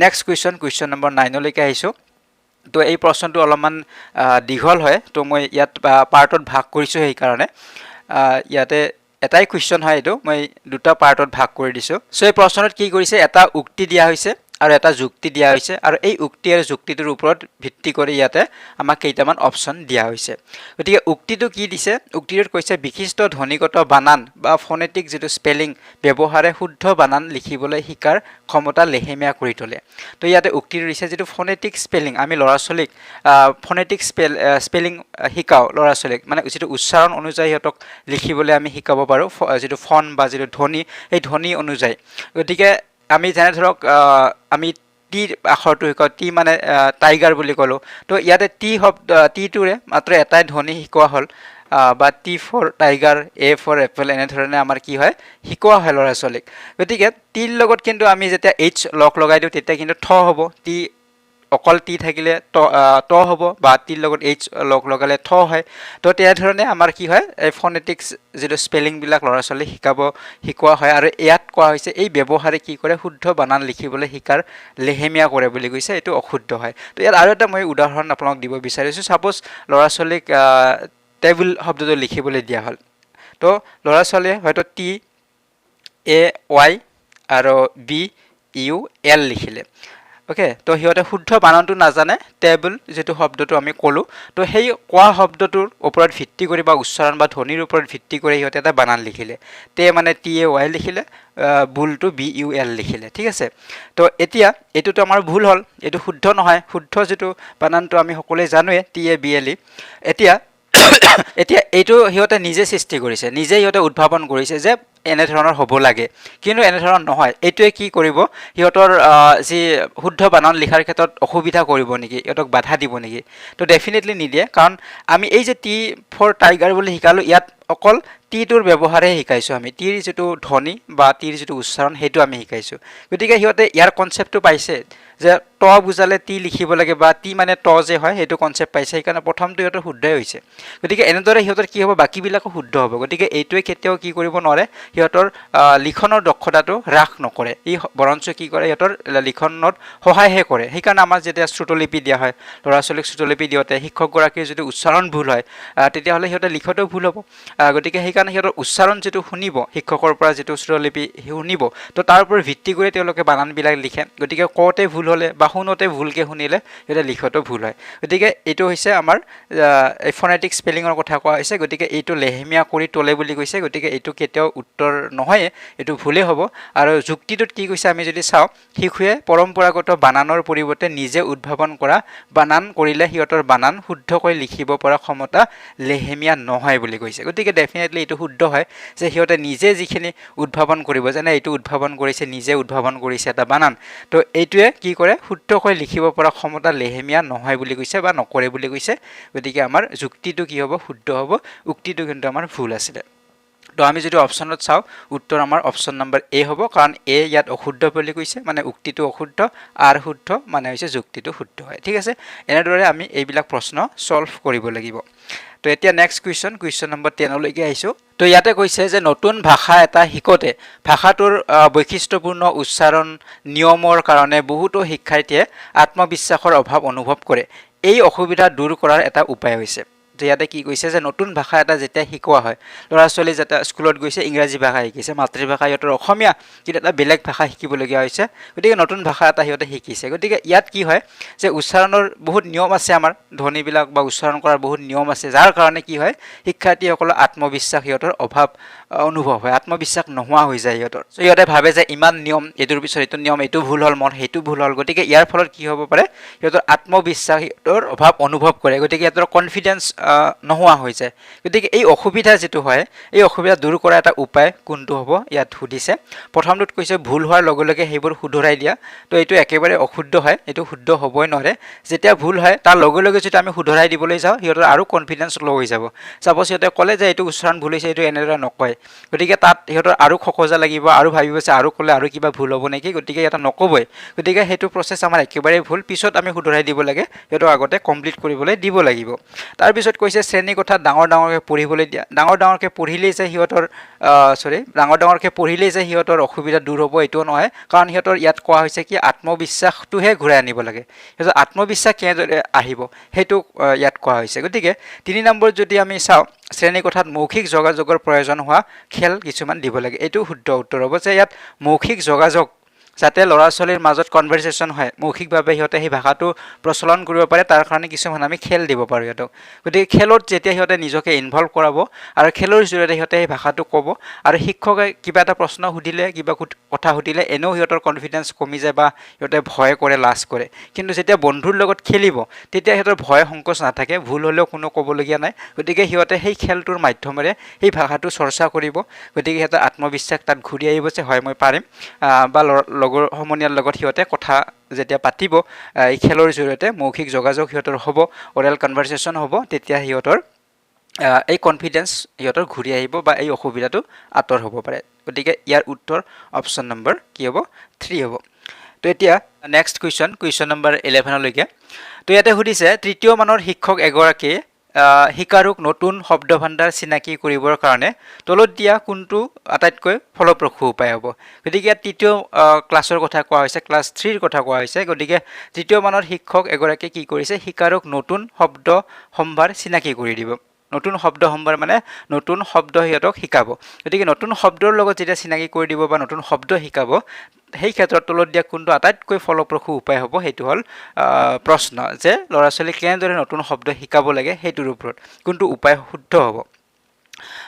নেক্সট কুৱেশ্যন, কুৱেশ্যন নম্বৰ 9লৈকে আহিছোঁ। তো এই প্ৰশ্নটো অলপমান দীঘল হয়, তো মই ইয়াত পাৰ্টত ভাগ কৰিছোঁ। সেইকাৰণে ইয়াতে এটাই কুৱেশ্যন হয়, এইটো মই দুটা পাৰ্টত ভাগ কৰি দিছোঁ। চ' এই প্ৰশ্নটোত কি কৰিছে? এটা উক্তি দিয়া হৈছে আৰু এটা যুক্তি দিয়া হৈছে আৰু এই উক্তি আৰু যুক্তিটোৰ ওপৰত ভিত্তি কৰি ইয়াতে আমাক কেইটামান অপশ্যন দিয়া হৈছে। গতিকে উক্তিটো কি দিছে? উক্তিটোত কৈছে, বিশিষ্ট ধ্বনিগত বানান বা ফনেটিক যিটো স্পেলিং ব্যৱহাৰে শুদ্ধ বানান লিখিবলৈ শিকাৰ ক্ষমতা লেহেমীয়া কৰি তোলে। তো ইয়াতে উক্তিটো দিছে, যিটো ফনেটিক স্পেলিং, আমি ল'ৰা ছোৱালীক ফনেটিক স্পেলিং শিকাওঁ ল'ৰা ছোৱালীক, মানে যিটো উচ্চাৰণ অনুযায়ী সিহঁতক লিখিবলৈ আমি শিকাব পাৰোঁ, যিটো ফন বা যিটো ধ্বনি, সেই ধ্বনি অনুযায়ী। গতিকে আমি যেনে ধৰক আমি টি আখৰটো শিকাওঁ, টি মানে টাইগাৰ বুলি ক'লোঁ। তো ইয়াতে টি শব্দ, টিটোৰে মাত্ৰ এটাই ধ্বনি শিকোৱা হ'ল বা T for tiger, A for apple, এনেধৰণে আমাৰ কি হয়, শিকোৱা হয় ল'ৰা ছোৱালীক। গতিকে টিৰ লগত কিন্তু আমি যেতিয়া এইচ লগ লগাই দিওঁ, তেতিয়া কিন্তু থ হ'ব। টি, অকল টি থাকিলে ত ত হ'ব বা টিৰ লগত এইচ লগ লগালে থ হয়। তো তেনেধৰণে আমাৰ কি হয়, এই ফনেটিক্স যিটো স্পেলিংবিলাক ল'ৰা ছোৱালীক শিকোৱা হয়। আৰু ইয়াত কোৱা হৈছে, এই ব্যৱহাৰে কি কৰে? শুদ্ধ বানান লিখিবলৈ শিকাৰ লেহেমীয়া কৰে বুলি কৈছে। এইটো অশুদ্ধ হয়। তো ইয়াত আৰু এটা মই উদাহৰণ আপোনাক দিব বিচাৰিছোঁ। ছাপ'জ ল'ৰা ছোৱালীক টেবুল শব্দটো লিখিবলৈ দিয়া হ'ল। তো ল'ৰা ছোৱালীয়ে হয়তো টি এ ৱাই আৰু বি ইউ এল লিখিলে, অ'কে। তো সিহঁতে শুদ্ধ বানানটো নাজানে। টেবুল যিটো শব্দটো আমি ক'লোঁ, তো সেই কোৱা শব্দটোৰ ওপৰত ভিত্তি কৰি বা উচ্চাৰণ বা ধ্বনিৰ ওপৰত ভিত্তি কৰি সিহঁতে এটা বানান লিখিলে। তে মানে টি এ ৱাই লিখিলে, বুলটো বি ইউ এল লিখিলে, ঠিক আছে। তো এতিয়া এইটোতো আমাৰ ভুল হ'ল, এইটো শুদ্ধ নহয়। শুদ্ধ যিটো বানানটো আমি সকলোৱে জানোৱে, T A B L E. এতিয়া এইটো সিহঁতে নিজে সৃষ্টি কৰিছে, নিজে সিহঁতে উদ্ভাৱন কৰিছে যে এনেধৰণৰ হ'ব লাগে, কিন্তু এনেধৰণৰ নহয়। এইটোৱে কি কৰিব, সিহঁতৰ যি শুদ্ধ বানান লিখাৰ ক্ষেত্ৰত অসুবিধা কৰিব নেকি, সিহঁতক বাধা দিব নেকি? তো ডেফিনেটলি নিদিয়ে, কাৰণ আমি এই যে টি ফৰ টাইগাৰ বুলি শিকালোঁ, ইয়াত অকল টিটোৰ ব্যৱহাৰহে শিকাইছোঁ। আমি টিৰ যিটো ধ্বনি বা টিৰ যিটো উচ্চাৰণ, সেইটো আমি শিকাইছোঁ। গতিকে সিহঁতে ইয়াৰ কনচেপ্টটো পাইছে যে ট বুজালে টি লিখিব লাগে বা টি মানে ট যে হয়, সেইটো কনচেপ্ট পাইছে। সেইকাৰণে প্ৰথমটো সিহঁতৰ শুদ্ধই হৈছে। গতিকে এনেদৰে সিহঁতৰ কি হ'ব, বাকীবিলাকো শুদ্ধ হ'ব। গতিকে এইটোৱে কেতিয়াও কি কৰিব নোৱাৰে, সিহঁতৰ লিখনৰ দক্ষতাটো হ্ৰাস নকৰে। ই বৰঞ্চ কি কৰে, সিহঁতৰ লিখনত সহায়হে কৰে। সেইকাৰণে আমাৰ যেতিয়া শ্ৰুতলিপি দিয়া হয়, ল'ৰা ছোৱালীক শ্ৰুতলিপি দিওঁতে শিক্ষকগৰাকীৰ যদি উচ্চাৰণ ভুল হয়, তেতিয়াহ'লে সিহঁতে লিখতেও ভুল হ'ব। গতিকে সেইকাৰণে সিহঁতৰ উচ্চাৰণ যিটো শুনিব, শিক্ষকৰ পৰা যিটো শ্ৰুতলিপি শুনিব, তো তাৰ ওপৰত ভিত্তি কৰি তেওঁলোকে বানানবিলাক লিখে। গতিকে কওঁতে ভুল হ'লে বা শুনোতে ভুলকৈ শুনিলে সিহঁতে লিখতেও ভুল হয়। গতিকে এইটো হৈছে আমাৰ এই ফনেটিক স্পেলিঙৰ কথা কোৱা হৈছে। গতিকে এইটো লেহেমীয়া কৰি তোলে বুলি কৈছে। গতিকে এইটো কেতিয়াও উত্তৰ নহয়ে, এইটো ভুলেই হ'ব। আৰু যুক্তিটোত কি কৈছে আমি যদি চাওঁ, শিশুৱে পৰম্পৰাগত বানানৰ পৰিৱৰ্তে নিজে উদ্ভাৱন কৰা বানান কৰিলে সিহঁতৰ বানান শুদ্ধকৈ লিখিব পৰা ক্ষমতা লেহেমীয়া নহয় বুলি কৈছে। গতিকে ডেফিনেটলি এইটো শুদ্ধ হয় যে সিহঁতে নিজে যিখিনি উদ্ভাৱন কৰিব, যেনে এইটো উদ্ভাৱন কৰিছে, নিজে উদ্ভাৱন কৰিছে এটা বানান, তো এইটোৱে কি কৰে, শুদ্ধকৈ লিখিব পৰা ক্ষমতা লেহেমীয়া নহয় বুলি কৈছে বা নকৰে বুলি কৈছে। গতিকে আমাৰ যুক্তিটো কি হ'ব? শুদ্ধ হ'ব। উক্তিটো কিন্তু আমাৰ ভুল আছিলে। তো আমি যদি অপশ্যনত চাওঁ, উত্তৰ আমাৰ অপশ্যন নম্বৰ এ হ'ব, কাৰণ এ ইয়াত অশুদ্ধ বুলি কৈছে, মানে উক্তিটো অশুদ্ধ, আৰ শুদ্ধ, মানে হৈছে যুক্তিটো শুদ্ধ হয়। ঠিক আছে, এনেদৰে আমি এইবিলাক প্ৰশ্ন ছল্ভ কৰিব লাগিব। তো এতিয়া নেক্সট কুৱেশ্যন, কুৱেশ্যন নম্বৰ 10লৈকে আহিছোঁ। তো ইয়াতে কৈছে যে নতুন ভাষা এটা শিকোঁতে ভাষাটোৰ বৈশিষ্ট্যপূৰ্ণ উচ্চাৰণ নিয়মৰ কাৰণে বহুতো শিক্ষাৰ্থীয়ে আত্মবিশ্বাসৰ অভাৱ অনুভৱ কৰে। এই অসুবিধা দূৰ কৰাৰ এটা উপায় হৈছে। তো ইয়াতে কি কৈছে যে নতুন ভাষা এটা যেতিয়া শিকোৱা হয়, ল'ৰা ছোৱালী যেতিয়া স্কুলত গৈছে, ইংৰাজী ভাষা শিকিছে, মাতৃভাষা সিহঁতৰ অসমীয়া, কিন্তু এটা বেলেগ ভাষা শিকিবলগীয়া হৈছে। গতিকে নতুন ভাষা এটা সিহঁতে শিকিছে। গতিকে ইয়াত কি হয় যে উচ্চাৰণৰ বহুত নিয়ম আছে, আমাৰ ধ্বনিবিলাক বা উচ্চাৰণ কৰাৰ বহুত নিয়ম আছে, যাৰ কাৰণে কি হয়, শিক্ষাৰ্থীসকলৰ আত্মবিশ্বাস সিহঁতৰ অভাৱ অনুভৱ হয়, আত্মবিশ্বাস নোহোৱা হৈ যায় সিহঁতৰ। চ' সিহঁতে ভাবে যে ইমান নিয়ম, এইটোৰ পিছত এইটো নিয়ম, এইটো ভুল হ'ল মোৰ, সেইটো ভুল হ'ল। গতিকে ইয়াৰ ফলত কি হ'ব পাৰে, সিহঁতৰ আত্মবিশ্বাস সিহঁতৰ অভাৱ অনুভৱ কৰে। গতিকে সিহঁতৰ কনফিডেঞ্চ নোহোৱা হৈ যায়। গতিকে এই অসুবিধা যিটো হয়, এই অসুবিধা দূৰ কৰা এটা উপায় কোনটো হ'ব, ইয়াত সুধিছে। প্ৰথমটোত কৈছে ভুল হোৱাৰ লগে লগে সেইবোৰ শুধৰাই দিয়া। তো এইটো একেবাৰে অশুদ্ধ হয়, এইটো শুদ্ধ হ'বই নোৱাৰে। যেতিয়া ভুল হয়, তাৰ লগে লগে যদি আমি শুধৰাই দিবলৈ যাওঁ, সিহঁতৰ আৰু কনফিডেঞ্চ ল' হৈ যাব। চাপ'জ সিহঁতে ক'লে যে এইটো উচ্চাৰণ ভুল হৈছে, এইটো এনেদৰে নকয়। গতিকে তাত সিহঁতৰ আৰু খকোজা লাগিব, আৰু ভাবিব যে আৰু ক'লে আৰু কিবা ভুল হ'ব নেকি। গতিকে ইয়াতে নক'বই। গতিকে সেইটো প্ৰচেছ আমাৰ একেবাৰেই ভুল। পিছত আমি শুধৰাই দিব লাগে, সিহঁতক আগতে কমপ্লিট কৰিবলৈ দিব লাগিব। তাৰপিছত কৈছে শ্ৰেণীকোঠাত ডাঙৰ ডাঙৰকৈ পঢ়িবলৈ দিয়া। ডাঙৰ ডাঙৰকৈ পঢ়িলেই যে সিহঁতৰ, চৰি, ডাঙৰ ডাঙৰকৈ পঢ়িলেই যে সিহঁতৰ অসুবিধা দূৰ হ'ব, এইটোও নহয়। কাৰণ সিহঁতৰ ইয়াত কোৱা হৈছে কি, আত্মবিশ্বাসটোহে ঘূৰাই আনিব লাগে। সিহঁতৰ আত্মবিশ্বাস কেনেদৰে আহিব, সেইটো ইয়াত কোৱা হৈছে। গতিকে 3 নম্বৰত যদি আমি চাওঁ, শ্ৰেণীকোঠাত মৌখিক যোগাযোগৰ প্ৰয়োজন হোৱা খেল কিছুমান দিব লাগে। এইটো শুদ্ধ উত্তৰ হ'ব যে ইয়াত মৌখিক যোগাযোগ, যাতে ল'ৰা ছোৱালীৰ মাজত কনভাৰ্চেশ্যন হয়, মৌখিকভাৱে সিহঁতে সেই ভাষাটো প্ৰচলন কৰিব পাৰে, তাৰ কাৰণে কিছুমান আমি খেল দিব পাৰোঁ সিহঁতক। গতিকে খেলত যেতিয়া সিহঁতে নিজকে ইনভল্ভ কৰাব আৰু খেলৰ জৰিয়তে সিহঁতে সেই ভাষাটো ক'ব আৰু শিক্ষকে কিবা এটা প্ৰশ্ন সুধিলে, কিবা কথা সুধিলে এনেও সিহঁতৰ কনফিডেঞ্চ কমি যায় বা সিহঁতে ভয় কৰে, লাজ কৰে। কিন্তু যেতিয়া বন্ধুৰ লগত খেলিব, তেতিয়া সিহঁতৰ ভয় সংকোচ নাথাকে, ভুল হ'লেও কোনো ক'বলগীয়া নাই। গতিকে সিহঁতে সেই খেলটোৰ মাধ্যমেৰে সেই ভাষাটো চৰ্চা কৰিব। গতিকে সিহঁতৰ আত্মবিশ্বাস তাত ঘূৰি আহিব যে হয়, মই পাৰিম। বা লগৰ সমনীয়াৰ লগত সিহঁতে কথা যেতিয়া পাতিব, এই খেলৰ জৰিয়তে মৌখিক যোগাযোগ সিহঁতৰ হ'ব, অৰেল কনভাৰ্চেশ্যন হ'ব, তেতিয়া সিহঁতৰ এই কনফিডেঞ্চ সিহঁতৰ ঘূৰি আহিব বা এই অসুবিধাটো আঁতৰ হ'ব পাৰে। গতিকে ইয়াৰ উত্তৰ অপশ্যন নম্বৰ কি হ'ব? 3 হ'ব। তো এতিয়া নেক্সট কুৱেশ্যন, কুৱেশ্যন নম্বৰ 11লৈকে। তো ইয়াতে সুধিছে, তৃতীয় মানৰ শিক্ষক এগৰাকীয়ে শিকাৰুক নতুন শব্দভাণ্ডাৰ চিনাকি কৰিবৰ কাৰণে তলত দিয়া কোনটো আটাইতকৈ ফলপ্ৰসূ উপায় হ'ব? গতিকে ইয়াত তৃতীয় ক্লাছৰ কথা কোৱা হৈছে, ক্লাছ 3ৰ কথা কোৱা হৈছে। গতিকে তৃতীয় মানৰ শিক্ষক এগৰাকীয়ে কি কৰিছে, শিকাৰুক নতুন শব্দ সম্ভাৰ চিনাকি কৰি দিব। নতুন শব্দ সম্ভাৰ মানে নতুন শব্দ সিহঁতক শিকাব। গতিকে নতুন শব্দৰ লগত যেতিয়া চিনাকি কৰি দিব বা নতুন শব্দ শিকাব, সেই ক্ষেত্ৰত তলত দিয়া কোনটো আটাইতকৈ ফলপ্ৰসূ উপায় হ'ব, সেইটো হ'ল প্ৰশ্ন যে ল'ৰা ছোৱালীক কেনেদৰে নতুন শব্দ শিকাব লাগে, সেইটোৰ ওপৰত কোনটো উপায় শুদ্ধ হ'ব।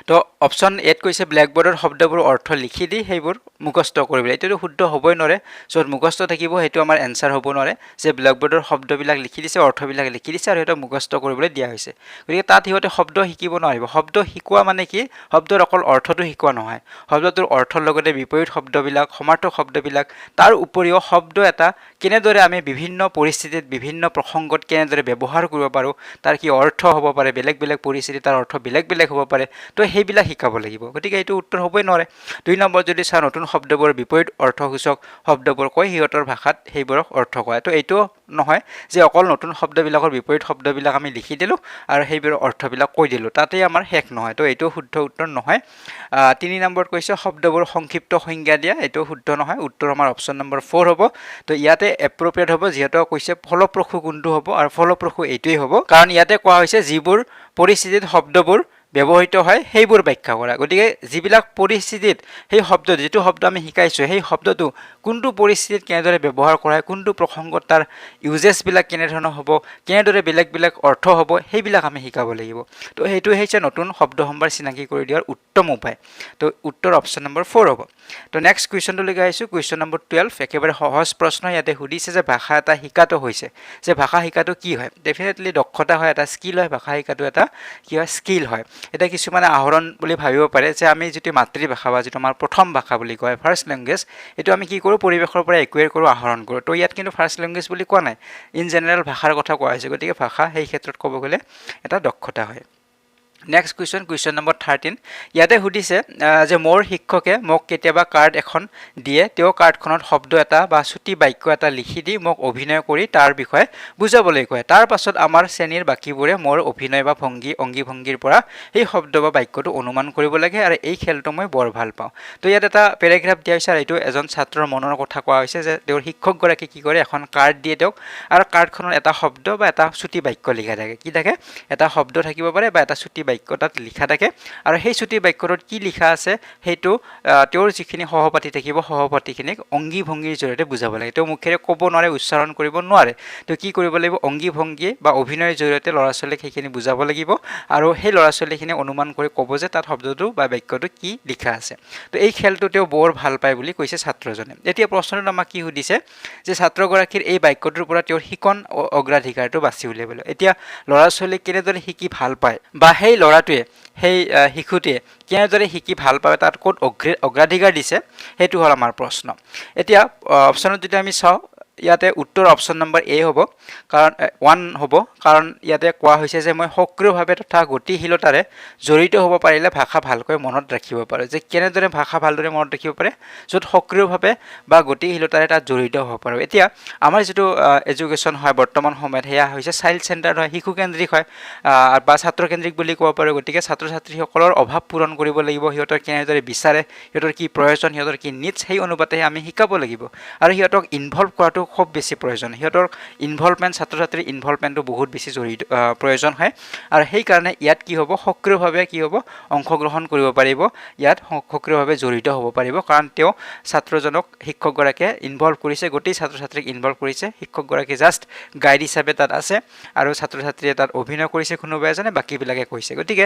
তো অপশ্যন এত কৈছে ব্লেকবৰ্ডৰ শব্দবোৰ অৰ্থ লিখি দি সেইবোৰ মুখস্থ কৰিবলৈ। এইটোতো শুদ্ধ হ'বই নোৱাৰে। য'ত মুখস্থ থাকিব, সেইটো আমাৰ এনচাৰ হ'ব নোৱাৰে যে ব্লেকবৰ্ডৰ শব্দবিলাক লিখি দিছে, অৰ্থবিলাক লিখি দিছে আৰু সিহঁতক মুখস্থ কৰিবলৈ দিয়া হৈছে। গতিকে তাত সিহঁতে শব্দ শিকিব নোৱাৰিব। শব্দ শিকোৱা মানে কি? শব্দৰ অকল অৰ্থটো শিকোৱা নহয়, শব্দটোৰ অৰ্থৰ লগতে বিপৰীত শব্দবিলাক, সমাৰ্থক শব্দবিলাক, তাৰ উপৰিও শব্দ এটা কেনেদৰে আমি বিভিন্ন পৰিস্থিতিত, বিভিন্ন প্ৰসংগত কেনেদৰে ব্যৱহাৰ কৰিব পাৰোঁ, তাৰ কি অৰ্থ হ'ব পাৰে, বেলেগ বেলেগ পৰিস্থিতিত তাৰ অৰ্থ বেলেগ বেলেগ হ'ব পাৰে। তো সেইবিলাক শিকাব লাগিব। গতিকে এইটো উত্তৰ হ'বই নোৱাৰে। 2 নম্বৰ যদি চাওঁ, নতুন শব্দবোৰ বিপৰীত অৰ্থসূচক শব্দবোৰ কৈ সিহঁতৰ ভাষাত সেইবোৰক অৰ্থ কোৱা। তো এইটোও নহয় যে অকল নতুন শব্দবিলাকৰ বিপৰীত শব্দবিলাক আমি লিখি দিলোঁ আৰু সেইবোৰৰ অৰ্থবিলাক কৈ দিলোঁ, তাতেই আমাৰ শেষ নহয়। তো এইটোও শুদ্ধ উত্তৰ নহয়। 3 নম্বৰত কৈছে শব্দবোৰ সংক্ষিপ্ত সংজ্ঞা দিয়া, এইটোও শুদ্ধ নহয়। উত্তৰ আমাৰ অপশ্যন নম্বৰ 4 হ'ব। তো ইয়াতে এপ্ৰপ্ৰিয়েট হ'ব, যিহেতু কৈছে ফলপ্ৰসূ কোনটো হ'ব আৰু ফলপ্ৰসূ এইটোৱেই হ'ব, কাৰণ ইয়াতে কোৱা হৈছে যিবোৰ পৰিস্থিতিত শব্দবোৰ ব্যৱহৃত হয় সেইবোৰ ব্যাখ্যা কৰা। গতিকে যিবিলাক পৰিস্থিতিত সেই শব্দ, যিটো শব্দ আমি শিকাইছোঁ, সেই শব্দটো কোনটো পৰিস্থিতিত কেনেদৰে ব্যৱহাৰ কৰা হয়, কোনটো প্ৰসংগত তাৰ ইউজেছবিলাক কেনেধৰণৰ হ'ব, কেনেদৰে বেলেগ বেলেগ অৰ্থ হ'ব, সেইবিলাক আমি শিকাব লাগিব। তো সেইটো হৈছে নতুন শব্দ সম্ভাৰ চিনাকি কৰি দিয়াৰ উত্তম উপায়। তো উত্তৰ অপশ্যন নম্বৰ 4 হ'ব। তো নেক্সট কুৱেশ্যনটোলৈকে আহিছোঁ, কুৱেশ্যন নম্বৰ 12। একেবাৰে সহজ প্ৰশ্ন। ইয়াতে সুধিছে যে ভাষা এটা শিকাটো হৈছে যে ভাষা শিকাটো কি হয়? ডেফিনেটলি দক্ষতা হয়, এটা স্কিল হয়। ভাষা শিকাটো এটা কি হয়? স্কিল হয়। এতিয়া কিছুমানে আহৰণ বুলি ভাবিব পাৰে যে আমি যিটো মাতৃভাষা বা যিটো আমাৰ প্ৰথম ভাষা বুলি কয়, ফাৰ্ষ্ট লেংগুৱেজ, এইটো আমি কি কৰোঁ? পৰিৱেশৰ পৰা একুৱেৰ কৰোঁ, আহৰণ কৰোঁ। তো ইয়াত কিন্তু ফাৰ্ষ্ট লেংগুৱেজ বুলি কোৱা নাই, ইন জেনেৰেল ভাষাৰ কথা কোৱা হৈছে। গতিকে ভাষা সেই ক্ষেত্ৰত ক'ব গ'লে এটা দক্ষতা হয়। Next question, question number 13। ইয়াতে সুধিছে যে মোৰ শিক্ষকে মোক কেতিয়াবা কাৰ্ড এখন দিয়ে। তেওঁ কাৰ্ডখনত শব্দ এটা বা চুটি বাক্য এটা লিখি দি মোক অভিনয় কৰি তাৰ বিষয়ে বুজাবলৈ কয়। তাৰ পাছত আমাৰ শ্ৰেণীৰ বাকীবোৰে মোৰ অভিনয় বা ভংগী, অংগী ভংগীৰ পৰা সেই শব্দ বা বাক্যটো অনুমান কৰিব লাগে আৰু এই খেলটো মই বৰ ভাল পাওঁ। তো ইয়াত এটা পেৰেগ্ৰাফ দিয়া হৈছে আৰু এইটো এজন ছাত্ৰৰ মনৰ কথা কোৱা হৈছে যে তেওঁৰ শিক্ষকগৰাকী কি কৰে, এখন কাৰ্ড দিয়ে তেওঁক আৰু কাৰ্ডখনত এটা শব্দ বা এটা চুটি বাক্য লিখা থাকে। কি থাকে? এটা শব্দ থাকিব পাৰে বা এটা চুটি বাক্য তাত লিখা থাকে আৰু সেই চুটি বাক্যটোত কি লিখা আছে সেইটো তেওঁৰ যিখিনি সহপাঠী থাকিব, সহপাঠীখিনিক অংগী ভংগীৰ জৰিয়তে বুজাব লাগে। তেওঁ মুখেৰে ক'ব নোৱাৰে, উচ্চাৰণ কৰিব নোৱাৰে। তেওঁ কি কৰিব লাগিব? অংগী ভংগী বা অভিনয়ৰ জৰিয়তে ল'ৰা ছোৱালীক সেইখিনি বুজাব লাগিব আৰু সেই ল'ৰা ছোৱালীখিনিয়ে অনুমান কৰি ক'ব যে তাত শব্দটো বা বাক্যটো কি লিখা আছে। তো এই খেলটো তেওঁ বৰ ভাল পায় বুলি কৈছে ছাত্ৰজনে। এতিয়া প্ৰশ্নটোত আমাক কি সুধিছে যে ছাত্ৰগৰাকীৰ এই বাক্যটোৰ পৰা তেওঁৰ শিকন অগ্ৰাধিকাৰটো বাছি উলিয়াবলৈ। এতিয়া ল'ৰা ছোৱালীক কেনেদৰে শিকি ভাল পায় বা সেই ল'ৰাটোৱে, সেই শিশুটোৱে কেনেদৰে শিকি ভাল পায়, তাত ক'ত অগ্ৰাধিকাৰ দিছে, সেইটো হ'ল আমাৰ প্ৰশ্ন। এতিয়া অপশ্যনত যদি আমি চাওঁ, ইয়াতে উত্তৰ অপশ্যন নম্বৰ এ হ'ব, কাৰণ 1 হ'ব, কাৰণ ইয়াতে কোৱা হৈছে যে মই সক্ৰিয়ভাৱে তথা গতিশীলতাৰে জড়িত হ'ব পাৰিলে ভাষা ভালকৈ মনত ৰাখিব পাৰোঁ। যে কেনেদৰে ভাষা ভালদৰে মনত ৰাখিব পাৰে? য'ত সক্ৰিয়ভাৱে বা গতিশীলতাৰে তাত জড়িত হ'ব পাৰোঁ। এতিয়া আমাৰ যিটো এডুকেশ্যন হয় বৰ্তমান সময়ত, সেয়া হৈছে চাইল্ড চেণ্টাৰ্ড হয়, শিশুকেন্দ্ৰিক হয় বা ছাত্ৰকেন্দ্ৰিক বুলি ক'ব পাৰোঁ। গতিকে ছাত্ৰ ছাত্ৰীসকলৰ অভাৱ পূৰণ কৰিব লাগিব। সিহঁতৰ কেনেদৰে বিচাৰে, সিহঁতৰ কি প্ৰয়োজন, সিহঁতৰ কি নিডছ, সেই অনুপাতে আমি শিকাব লাগিব আৰু সিহঁতক ইনভলভ কৰাটো খুব বেছি প্ৰয়োজন। সিহঁতৰ ইনভলভমেণ্ট, ছাত্ৰ ছাত্ৰীৰ ইনভলভমেণ্টটো বহুত বেছি জড়িত প্ৰয়োজন হয় আৰু সেইকাৰণে ইয়াত কি হ'ব? সক্ৰিয়ভাৱে কি হ'ব? অংশগ্ৰহণ কৰিব পাৰিব, ইয়াত সক্ৰিয়ভাৱে জড়িত হ'ব পাৰিব, কাৰণ তেওঁ ছাত্ৰজনক শিক্ষকগৰাকীয়ে ইনভলভ কৰিছে, গোটেই ছাত্ৰ ছাত্ৰীক ইনভলভ কৰিছে। শিক্ষকগৰাকী জাষ্ট গাইড হিচাপে তাত আছে আৰু ছাত্ৰ ছাত্ৰীয়ে তাত অভিনয় কৰিছে কোনোবা এজনে, বাকীবিলাকে কৈছে। গতিকে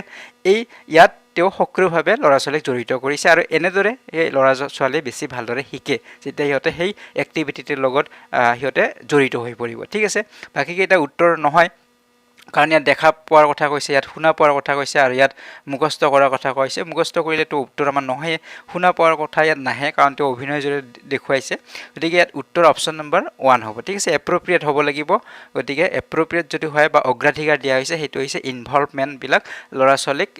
এই ইয়াত তেওঁ সক্ৰিয়ভাৱে ল'ৰা ছোৱালীক জড়িত কৰিছে আৰু এনেদৰে এই ল'ৰা ছোৱালীয়ে বেছি ভালদৰে শিকে যেতিয়া সিহঁতে সেই এক্টিভিটিটোৰ লগত সিহঁতে জড়িত হৈ পৰিব। ঠিক আছে, বাকীকেইটা উত্তৰ নহয়, কাৰণ ইয়াত দেখা পোৱাৰ কথা কৈছে, ইয়াত শুনা পোৱাৰ কথা কৈছে আৰু ইয়াত মুখস্থ কৰাৰ কথা কৈছে। মুখস্থ কৰিলেতো উত্তৰ আমাৰ নহয়ে। শুনা পোৱাৰ কথা ইয়াত নাহে, কাৰণ তেওঁ অভিনয়ৰ জৰিয়তে দেখুৱাইছে। গতিকে ইয়াত উত্তৰ অপশ্যন নম্বৰ 1 হ'ব। ঠিক আছে, এপ্ৰপ্ৰিয়েট হ'ব লাগিব। গতিকে এপ্ৰপ্ৰিয়েট যদি হয় বা অগ্ৰাধিকাৰ দিয়া হৈছে, সেইটো হৈছে ইনভলভমেণ্টবিলাক, ল'ৰা ছোৱালীক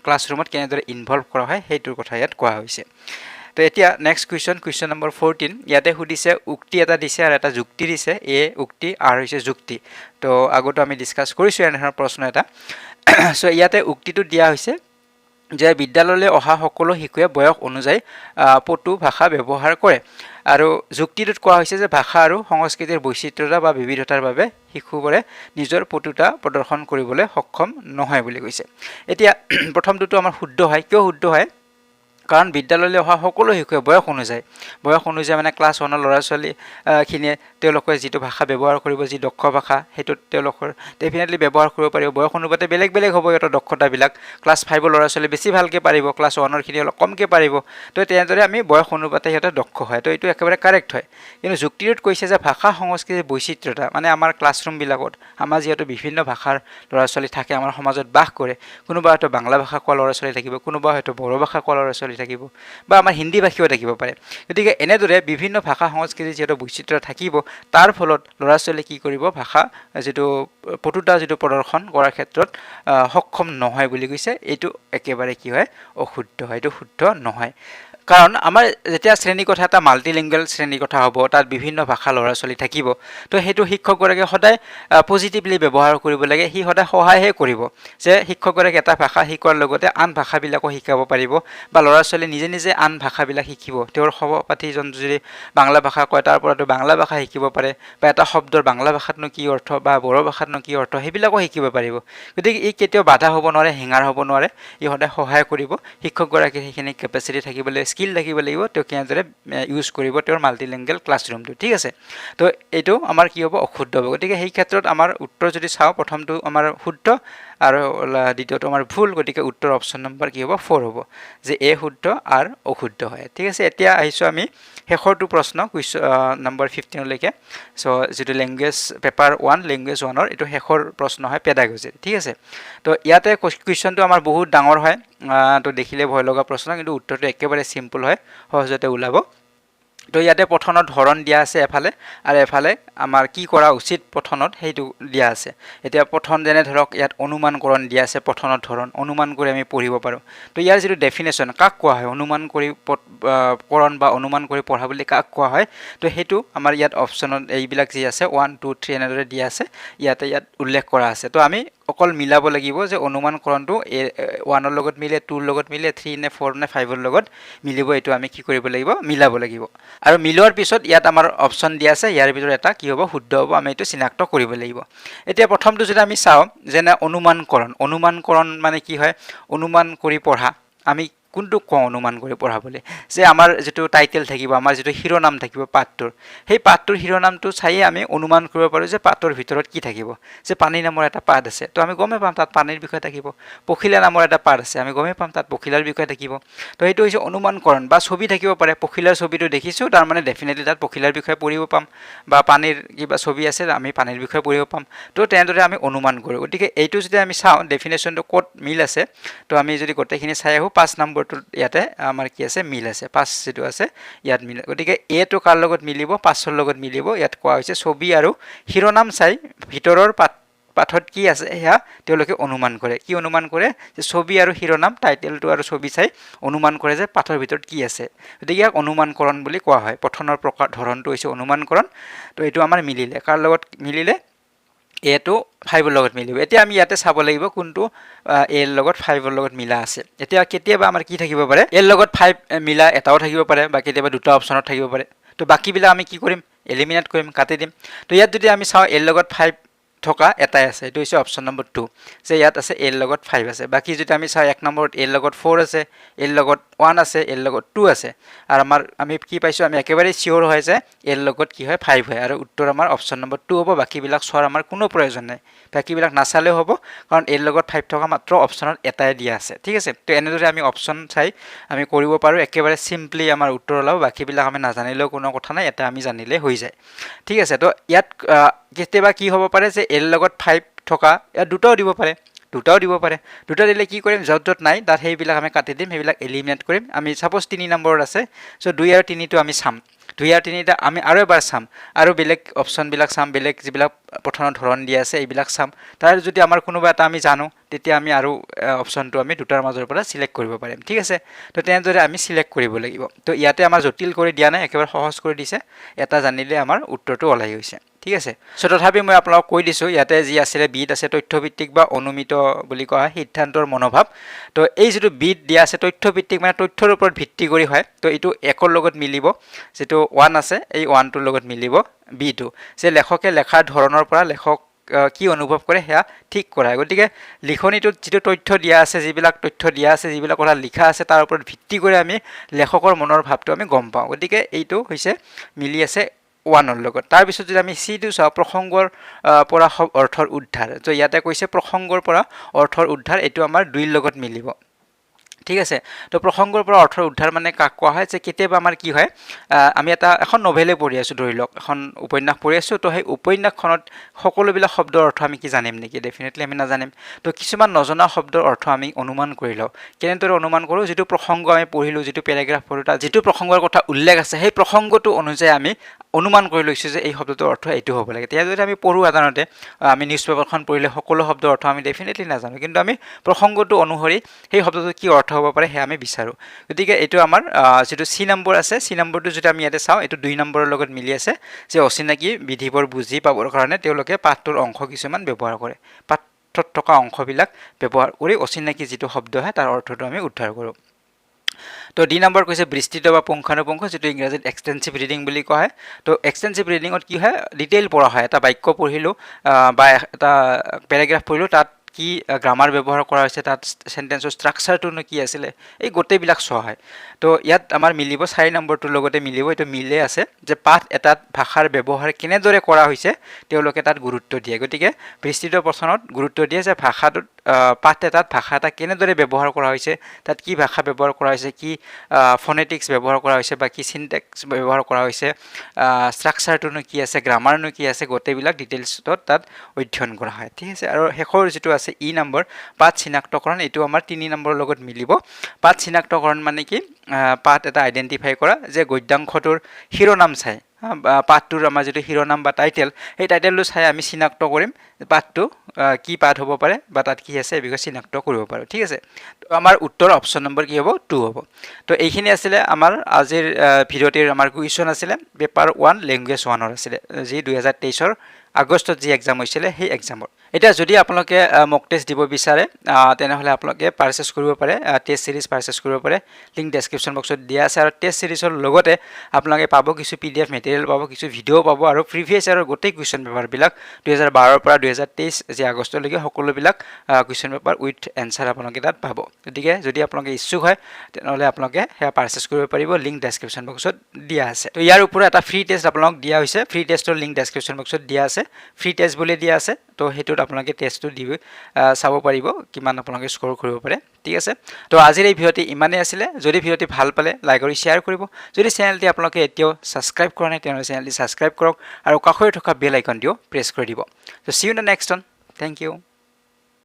ক্লাছৰুমত কেনেদৰে ইনভলভ কৰা হয়, সেইটোৰ কথা ইয়াত কোৱা হৈছে। তো এতিয়া নেক্সট কুৱেশ্যন, কুৱেশ্যন নম্বৰ 14। ইয়াতে সুধিছে, উক্তি এটা দিছে আৰু এটা যুক্তি দিছে। এ উক্তি, আৰ হৈছে যুক্তি। তো আগতো আমি ডিছকাছ কৰিছোঁ এনেধৰণৰ প্ৰশ্ন এটা। চ' ইয়াতে উক্তিটো দিয়া হৈছে যে বিদ্যালয়লৈ অহা সকলো শিশুৱে বয়স অনুযায়ী পটু ভাষা ব্যৱহাৰ কৰে আৰু যুক্তিটোত কোৱা হৈছে যে ভাষা আৰু সংস্কৃতিৰ বৈচিত্ৰতা বা বিবিধতাৰ বাবে শিশুবোৰে নিজৰ পটুতা প্ৰদৰ্শন কৰিবলৈ সক্ষম নহয় বুলি কৈছে। এতিয়া প্ৰথমটোতো আমাৰ শুদ্ধ হয়। কিয় শুদ্ধ হয়? কাৰণ বিদ্যালয়লৈ অহা সকলো শিশুৱে বয়স অনুযায়ী মানে ক্লাছ ওৱানৰ ল'ৰা ছোৱালীখিনিয়ে তেওঁলোকে যিটো ভাষা ব্যৱহাৰ কৰিব, যি দক্ষ ভাষা, সেইটোত তেওঁলোকৰ ডেফিনেটলি ব্যৱহাৰ কৰিব পাৰিব। বয়স অনুপাতে বেলেগ বেলেগ হ'ব সিহঁতৰ দক্ষতাবিলাক। ক্লাছ ফাইভৰ ল'ৰা ছোৱালী বেছি ভালকৈ পাৰিব, ক্লাছ ওৱানৰখিনি অলপ কমকৈ পাৰিব। তো তেনেদৰে আমি বয়স অনুপাতে সিহঁতে দক্ষ হয়। তো এইটো একেবাৰে কাৰেক্ট হয়। কিন্তু যুক্তিটোত কৈছে যে ভাষা সংস্কৃতিৰ বৈচিত্ৰ্যতা, মানে আমাৰ ক্লাছৰুমবিলাকত আমাৰ যিহেতু বিভিন্ন ভাষাৰ ল'ৰা ছোৱালী থাকে, আমাৰ সমাজত বাস কৰে, কোনোবা হয়তো বাংলা ভাষা কোৱা ল'ৰা ছোৱালী থাকিব, কোনোবা হয়তো বড়ো ভাষা কোৱা ল'ৰা ছোৱালী থাকিব বা আমাৰ হিন্দী ভাষীও থাকিব পাৰে। গতিকে এনেদৰে বিভিন্ন ভাষা সংস্কৃতিৰ যিহেতু বৈচিত্ৰ্য থাকিব, তাৰ ফলত ল'ৰা ছোৱালীয়ে কি কৰিব? ভাষা যিটো পটুতা, যিটো প্ৰদৰ্শন কৰাৰ ক্ষেত্ৰত সক্ষম নহয় বুলি কৈছে। এইটো একেবাৰে কি হয়? অশুদ্ধ হয়। এইটো শুদ্ধ নহয়। কাৰণ আমাৰ যেতিয়া শ্ৰেণীকোঠা এটা মাল্টিলিংগুৱেল শ্ৰেণীকোঠা হ'ব, তাত বিভিন্ন ভাষাৰ ল'ৰা ছোৱালী থাকিব। তো সেইটো শিক্ষকগৰাকীয়ে সদায় পজিটিভলি ব্যৱহাৰ কৰিব লাগে। সি সদায় সহায়হে কৰিব যে শিক্ষকগৰাকীয়ে এটা ভাষা শিকোৱাৰ লগতে আন ভাষাবিলাকো শিকাব পাৰিব বা ল'ৰা ছোৱালীয়ে নিজে নিজে আন ভাষাবিলাক শিকিব। তেওঁৰ সহপাঠীজন যদি বাংলা ভাষা কয়, তাৰ পৰাতো বাংলা ভাষা শিকিব পাৰে বা এটা শব্দৰ বাংলা ভাষাতনো কি অৰ্থ বা বড়ো ভাষাতনো কি অৰ্থ, সেইবিলাকো শিকিব পাৰিব। গতিকে ই কেতিয়াও বাধা হ'ব নোৱাৰে, হেঙাৰ হ'ব নোৱাৰে। ই সদায় সহায় কৰিব। শিক্ষকগৰাকীৰ সেইখিনি কেপাচিটি থাকিব লাগিব, স্কিল থাকিব লাগিব, তেওঁ কেনেদৰে ইউজ কৰিব তেওঁৰ মাল্টিলিংগুৱেল ক্লাছৰুমটো। ঠিক আছে। তো এইটো আমাৰ কি হ'ব? অশুদ্ধ হ'ব। গতিকে সেই ক্ষেত্ৰত আমাৰ উত্তৰ যদি চাওঁ, প্ৰথমটো আমাৰ শুদ্ধ আৰু দ্বিতীয়টো আমাৰ ভুল। গতিকে উত্তৰ অপশ্যন নম্বৰ কি হ'ব? ফ'ৰ হ'ব, যে এ শুদ্ধ আৰ অশুদ্ধ হয়। ঠিক আছে। এতিয়া আহিছোঁ আমি শেষৰটো প্ৰশ্ন, কুৱেশ্যন নম্বৰ 15লৈকে। চ' যিটো লেংগুৱেজ পেপাৰ ওৱান, লেংগুৱেজ ওৱানৰ এইটো শেষৰ প্ৰশ্ন হয় পেডাগজিৰ। ঠিক আছে। তো ইয়াতে কুৱেশ্যনটো আমাৰ বহুত ডাঙৰ হয়। তো দেখিলে ভয় লগা প্ৰশ্ন, কিন্তু উত্তৰটো একেবাৰে চিম্পল হয়, সহজতে ওলাব। তো ইয়াতে পঠনৰ ধৰণ দিয়া আছে এফালে আৰু এফালে আমাৰ কি কৰা উচিত পঠনত, সেইটো দিয়া আছে। এতিয়া পঠন যেনে ধৰক ইয়াত অনুমানকৰণ দিয়া আছে। পঠনৰ ধৰণ অনুমান কৰি আমি পঢ়িব পাৰোঁ। তো ইয়াৰ যিটো ডেফিনেশ্যন, কাক কোৱা হয় অনুমান কৰি কৰণ বা অনুমান কৰি পঢ়া বুলি কাক কোৱা হয়? তো সেইটো আমাৰ ইয়াত অপশ্যনত এইবিলাক যি আছে, ওৱান, টু, থ্ৰী এনেদৰে দিয়া আছে, ইয়াতে ইয়াত উল্লেখ কৰা আছে। তো আমি অকল মিলাব লাগিব যে অনুমানকৰণটো এ ওৱানৰ লগত মিলে, টুৰ লগত মিলে, থ্ৰী নে ফ'ৰ নে ফাইভৰ লগত মিলিব, এইটো আমি কি কৰিব লাগিব? মিলাব লাগিব। আৰু মিলোৱাৰ পিছত ইয়াত আমাৰ অপশ্যন দিয়া আছে, ইয়াৰ ভিতৰত এটা কি হ'ব? শুদ্ধ হ'ব। আমি এইটো চিনাক্ত কৰিব লাগিব। এতিয়া প্ৰথমটো যদি আমি চাওঁ, যেনে অনুমানকৰণ। অনুমানকৰণ মানে কি হয়? অনুমান কৰি পঢ়া। আমি কোনটোক কওঁ অনুমান কৰি পঢ়া বুলি? যে আমাৰ যিটো টাইটেল থাকিব, আমাৰ যিটো শিৰোনাম থাকিব পাঠটোৰ, সেই পাঠটোৰ শিৰোনামটো চায়েই আমি অনুমান কৰিব পাৰোঁ যে পাঠটোৰ ভিতৰত কি থাকিব। যে পানী নামৰ এটা পাঠ আছে, তো আমি গমেই পাম তাত পানীৰ বিষয়ে থাকিব। পখিলা নামৰ এটা পাঠ আছে, আমি গমেই পাম তাত পখিলাৰ বিষয়ে থাকিব। তো সেইটো হৈছে অনুমানকৰণ। বা ছবি থাকিব পাৰে। পখিলাৰ ছবিটো দেখিছোঁ, তাৰমানে ডেফিনেটলি তাত পখিলাৰ বিষয়ে পঢ়িব পাম। বা পানীৰ কিবা ছবি আছে, আমি পানীৰ বিষয়ে পঢ়িব পাম। তো তেনেদৰে আমি অনুমান কৰোঁ। গতিকে এইটো যদি আমি চাওঁ, ডেফিনেশ্যনটো ক'ত মিল আছে? তো আমি যদি গোটেইখিনি চাই আহোঁ, 5 নম্বৰটোত ইয়াতে আমাৰ কি আছে? মিল আছে। 5 যিটো আছে, ইয়াত মিল। গতিকে এটো কাৰ লগত মিলিব? 5ৰ লগত মিলিব। ইয়াত কোৱা হৈছে, ছবি আৰু শিৰোনাম চাই ভিতৰৰ পাঠত কি আছে সেয়া তেওঁলোকে অনুমান কৰে। কি অনুমান কৰে? যে ছবি আৰু শিৰোনাম, টাইটেলটো আৰু ছবি চাই অনুমান কৰে যে পাঠৰ ভিতৰত কি আছে। গতিকে ইয়াক অনুমানকৰণ বুলি কোৱা হয়। পঠনৰ প্ৰকাৰ ধৰণটো হৈছে অনুমানকৰণ। তো এইটো আমাৰ মিলিলে। কাৰ লগত মিলিলে? এটো ফাইভৰ লগত মিলিব। এতিয়া আমি ইয়াতে চাব লাগিব কোনটো এৰ লগত, ফাইভৰ লগত মিলা আছে। এতিয়া কেতিয়াবা আমাৰ কি থাকিব পাৰে? এৰ লগত ফাইভ মিলা এটাও থাকিব পাৰে বা কেতিয়াবা দুটা অপশ্যনত থাকিব পাৰে। তো বাকীবিলাক আমি কি কৰিম? এলিমিনেট কৰিম, কাটি দিম। তো ইয়াত যদি আমি চাওঁ, এৰ লগত ফাইভ থকা এটাই আছে, এইটো হৈছে অপশ্যন নম্বৰ টু, যে ইয়াত আছে এৰ লগত ফাইভ আছে। বাকী যদি আমি চাওঁ, 1 নম্বৰত এৰ লগত ফ'ৰ আছে, এৰ লগত ওৱান আছে, এৰ লগত টু আছে। আৰু আমাৰ আমি কি পাইছোঁ? আমি একেবাৰেই চিয়'ৰ হয় যে এৰ লগত কি হয়? ফাইভ হয়। আৰু উত্তৰ আমাৰ অপশ্যন নম্বৰ টু হ'ব। বাকীবিলাক চোৱাৰ আমাৰ কোনো প্ৰয়োজন নাই। বাকীবিলাক নাচালেও হ'ব, কাৰণ এৰ লগত ফাইভ থকা মাত্ৰ অপশ্যনত এটাই দিয়া আছে। ঠিক আছে। তো এনেদৰে আমি অপশ্যন চাই আমি কৰিব পাৰোঁ। একেবাৰে চিম্পলি আমাৰ উত্তৰ ওলাব। বাকীবিলাক আমি নাজানিলেও কোনো কথা নাই, এটা আমি জানিলেই হৈ যায়। ঠিক আছে। তো ইয়াত কেতিয়াবা কি হ'ব পাৰে যে এৰ লগত ফাইভ থকা ইয়াত দুটাও দিব পাৰে, দুটাও দিব পাৰে। দুটা দিলে কি কৰিম? য'ত য'ত নাই তাত সেইবিলাক আমি কাটি দিম, সেইবিলাক এলিমিনেট কৰিম আমি। ছাপ'জ 3 নম্বৰত আছে, চ' 2 আৰু 3টো আমি চাম। 2 আৰু 3টা আমি আৰু এবাৰ চাম আৰু বেলেগ অপশ্যনবিলাক চাম, বেলেগ যিবিলাক পঠনৰ ধৰণ দিয়া আছে, এইবিলাক চাম। তাৰ যদি আমাৰ কোনোবা এটা আমি জানো, তেতিয়া আমি আৰু অপশ্যনটো আমি দুটাৰ মাজৰ পৰা চিলেক্ট কৰিব পাৰিম। ঠিক আছে। তো তেনেদৰে আমি চিলেক্ট কৰিব লাগিব। তো ইয়াতে আমাৰ জটিল কৰি দিয়া নাই, একেবাৰে সহজ কৰি দিছে। এটা জানিলে আমাৰ উত্তৰটো ওলাই গৈছে। ঠিক আছে। চ' তথাপি মই আপোনালোকক কৈ দিছোঁ, ইয়াতে যি আছিলে, বিত আছে তথ্যভিত্তিক বা অনুমিত বুলি কোৱা হয় সিদ্ধান্তৰ মনোভাৱ। তো এই যিটো বিত দিয়া আছে তথ্যভিত্তিক, মানে তথ্যৰ ওপৰত ভিত্তি কৰি হয়। তো এইটো একৰ লগত মিলিব, যিটো ওৱান আছে, এই ওৱানটোৰ লগত মিলিব বিটো, যে লেখকে লেখাৰ ধৰণৰ পৰা লেখক কি অনুভৱ কৰে সেয়া ঠিক কৰা হয়। গতিকে লিখনিটোত যিটো তথ্য দিয়া আছে, যিবিলাক তথ্য দিয়া আছে, যিবিলাক কথা লিখা আছে, তাৰ ওপৰত ভিত্তি কৰি আমি লেখকৰ মনৰ ভাৱটো আমি গম পাওঁ। গতিকে এইটো হৈছে মিলি আছে ওৱানৰ লগত। তাৰপিছত যদি আমি চিটো চাওঁ, প্ৰসংগৰ পৰা অৰ্থৰ উদ্ধাৰ। ত' ইয়াতে কৈছে প্ৰসংগৰ পৰা অৰ্থৰ উদ্ধাৰ, এইটো আমাৰ দুইৰ লগত মিলিব। ঠিক আছে। তো প্ৰসংগৰ পৰা অৰ্থৰ উদ্ধাৰ মানে কাক কোৱা হয় যে কেতিয়াবা আমাৰ কি হয়, আমি এখন নভেলে পঢ়ি আছোঁ, ধৰি লওক এখন উপন্যাস পঢ়ি আছোঁ। তো সেই উপন্যাসখনত সকলোবিলাক শব্দৰ অৰ্থ আমি কি জানিম নেকি? ডেফিনেটলি আমি নাজানিম। তো কিছুমান নজনা শব্দৰ অৰ্থ আমি অনুমান কৰি লওঁ। কেনেদৰে অনুমান কৰোঁ? যিটো প্ৰসংগ আমি পঢ়িলোঁ, যিটো পেৰাগ্ৰাফ পঢ়িলোঁ, তাত যিটো প্ৰসংগৰ কথা উল্লেখ আছে, সেই প্ৰসংগটো অনুযায়ী আমি অনুমান কৰি লৈছোঁ যে এই শব্দটোৰ অৰ্থ এইটো হ'ব লাগে। তেতিয়া যদি আমি পঢ়োঁ, সাধাৰণতে আমি নিউজ পেপাৰখন পঢ়িলে সকলো শব্দৰ অৰ্থ আমি ডেফিনেটলি নাজানো, কিন্তু আমি প্ৰসংগটো অনুসৰি সেই শব্দটোৰ কি অৰ্থ হ'ব পাৰে সেয়া আমি বিচাৰোঁ। গতিকে এইটো আমাৰ যিটো চি নম্বৰ আছে, চি নম্বৰটো যদি আমি ইয়াতে চাওঁ, এইটো 2 নম্বৰৰ লগত মিলি আছে যে অচিনাকি বিধিবোৰ বুজি পাবৰ কাৰণে তেওঁলোকে পাঠটোৰ অংশ কিছুমান ব্যৱহাৰ কৰে। পাঠত থকা অংশবিলাক ব্যৱহাৰ কৰি অচিনাকি যিটো শব্দ হয় তাৰ অৰ্থটো আমি উদ্ধাৰ কৰোঁ। তো ডি নম্বৰ কৈছে বিস্তৃত বা পুংখানুপুংখ, যিটো ইংৰাজীত এক্সটেনচিভ ৰিডিং বুলি কোৱা হয়। তো এক্সটেনচিভ ৰিডিঙত কি হয়? ডিটেইল পঢ়া হয়। এটা বাক্য পঢ়িলোঁ বা এটা পেৰাগ্ৰাফ পঢ়িলোঁ, তাত কি গ্ৰামাৰ ব্যৱহাৰ কৰা হৈছে, তাত চেণ্টেন্সৰ ষ্ট্ৰাকচাৰটোনো কি আছিলে, এই গোটেইবিলাক চোৱা হয়। তো ইয়াত আমাৰ মিলিব 4 নম্বৰটোৰ লগতে মিলিব। এইটো মিলে আছে যে পাঠ এটাত ভাষাৰ ব্যৱহাৰ কেনেদৰে কৰা হৈছে তেওঁলোকে তাত গুৰুত্ব দিয়ে। গতিকে বিস্তৃত পঠনত গুৰুত্ব দিয়ে যে ভাষাটোত, পাঠ এটাত ভাষা এটা কেনেদৰে ব্যৱহাৰ কৰা হৈছে, তাত কি ভাষা ব্যৱহাৰ কৰা হৈছে, কি ফনেটিক্স ব্যৱহাৰ কৰা হৈছে বা কি চিনটেক্স ব্যৱহাৰ কৰা হৈছে, ষ্ট্ৰাকচাৰটোনো কি আছে, গ্ৰামাৰনো কি আছে, গোটেইবিলাক ডিটেইলছত তাত অধ্যয়ন কৰা হয়। ঠিক আছে। আৰু শেষৰ যিটো আছে ই নম্বৰ, পাঠ চিনাক্তকৰণ, এইটো আমাৰ 3 নম্বৰৰ লগত মিলিব। পাঠ চিনাক্তকৰণ মানে কি? পাঠ এটা আইডেণ্টিফাই কৰা যে গদ্যাংশটোৰ শিৰোনাম চাই, বা পাঠটোৰ আমাৰ যিটো শিৰোনাম বা টাইটেল, সেই টাইটেলটো চাই আমি চিনাক্ত কৰিম পাঠটো কি পাঠ হ'ব পাৰে বা তাত কি আছে, এই বিষয়ে চিনাক্ত কৰিব পাৰোঁ। ঠিক আছে। তো আমাৰ উত্তৰ অপশ্যন নম্বৰ কি হ'ব? 2 হ'ব। তো এইখিনি আছিলে আমাৰ আজিৰ ভিডিঅ'টিৰ আমাৰ কুৱেশ্যন আছিলে, পেপাৰ 1 লেংগুৱেজ 1ৰ আছিলে, যি 2023ৰ আগষ্টত যি এক্সাম হৈছিলে সেই এক্সামৰ। এতিয়া যদি আপোনালোকে মক টেষ্ট দিব বিচাৰে, তেনেহ'লে আপোনালোকে পাৰচেছ কৰিব পাৰে, টেষ্ট চিৰিজ পাৰচেছ কৰিব পাৰে। লিংক ডেছক্ৰিপশ্যন বক্সত দিয়া আছে। আৰু টেষ্ট চিৰিজৰ লগতে আপোনালোকে পাব কিছু পিডিএফ মেটেৰিয়েল পাব, কিছু ভিডিঅ' পাব আৰু প্ৰিভিয়াছ ইয়াৰৰ গোটেই কুৱেশ্যন পেপাৰবিলাক 2012ৰ পৰা 2023 যি আগষ্টলৈকে সকলোবিলাক কুৱেশ্যন পেপাৰ উইথ এনচাৰ আপোনালোকে তাত পাব। গতিকে যদি আপোনালোকে ইচ্ছুক হয়, তেনেহ'লে আপোনালোকে সেয়া পাৰচেছ কৰিব পাৰিব। লিংক ডেছক্ৰিপশ্যন বক্সত দিয়া আছে। তো ইয়াৰ ওপৰত এটা ফ্ৰী টেষ্ট আপোনালোক দিয়া হৈছে। ফ্ৰী টেষ্টৰ লিংক ডেছক্ৰিপশ্যন বক্সত দিয়া আছে। ফ্ৰী টেষ্ট বুলি দিয়া আছে। তো সেইটোত আপোনালোকে টেষ্টটো দি চাব পাৰিব কিমান আপোনালোকে স্ক'ৰ কৰিব পাৰে। ঠিক আছে। তো আজিৰ এই ভিডিঅ'টি ইমানেই আছিলে। যদি ভিডিঅ'টি ভাল পালে লাইক কৰি শ্বেয়াৰ কৰিব। যদি চেনেলটি আপোনালোকে এতিয়াও ছাবস্ক্ৰাইব কৰা নাই, তেনেহ'লে চেনেলটি ছাবস্ক্ৰাইব কৰক আৰু কাষতে থকা বেল আইকনটিও প্ৰেছ কৰি দিব। তো see you the next one. Thank you.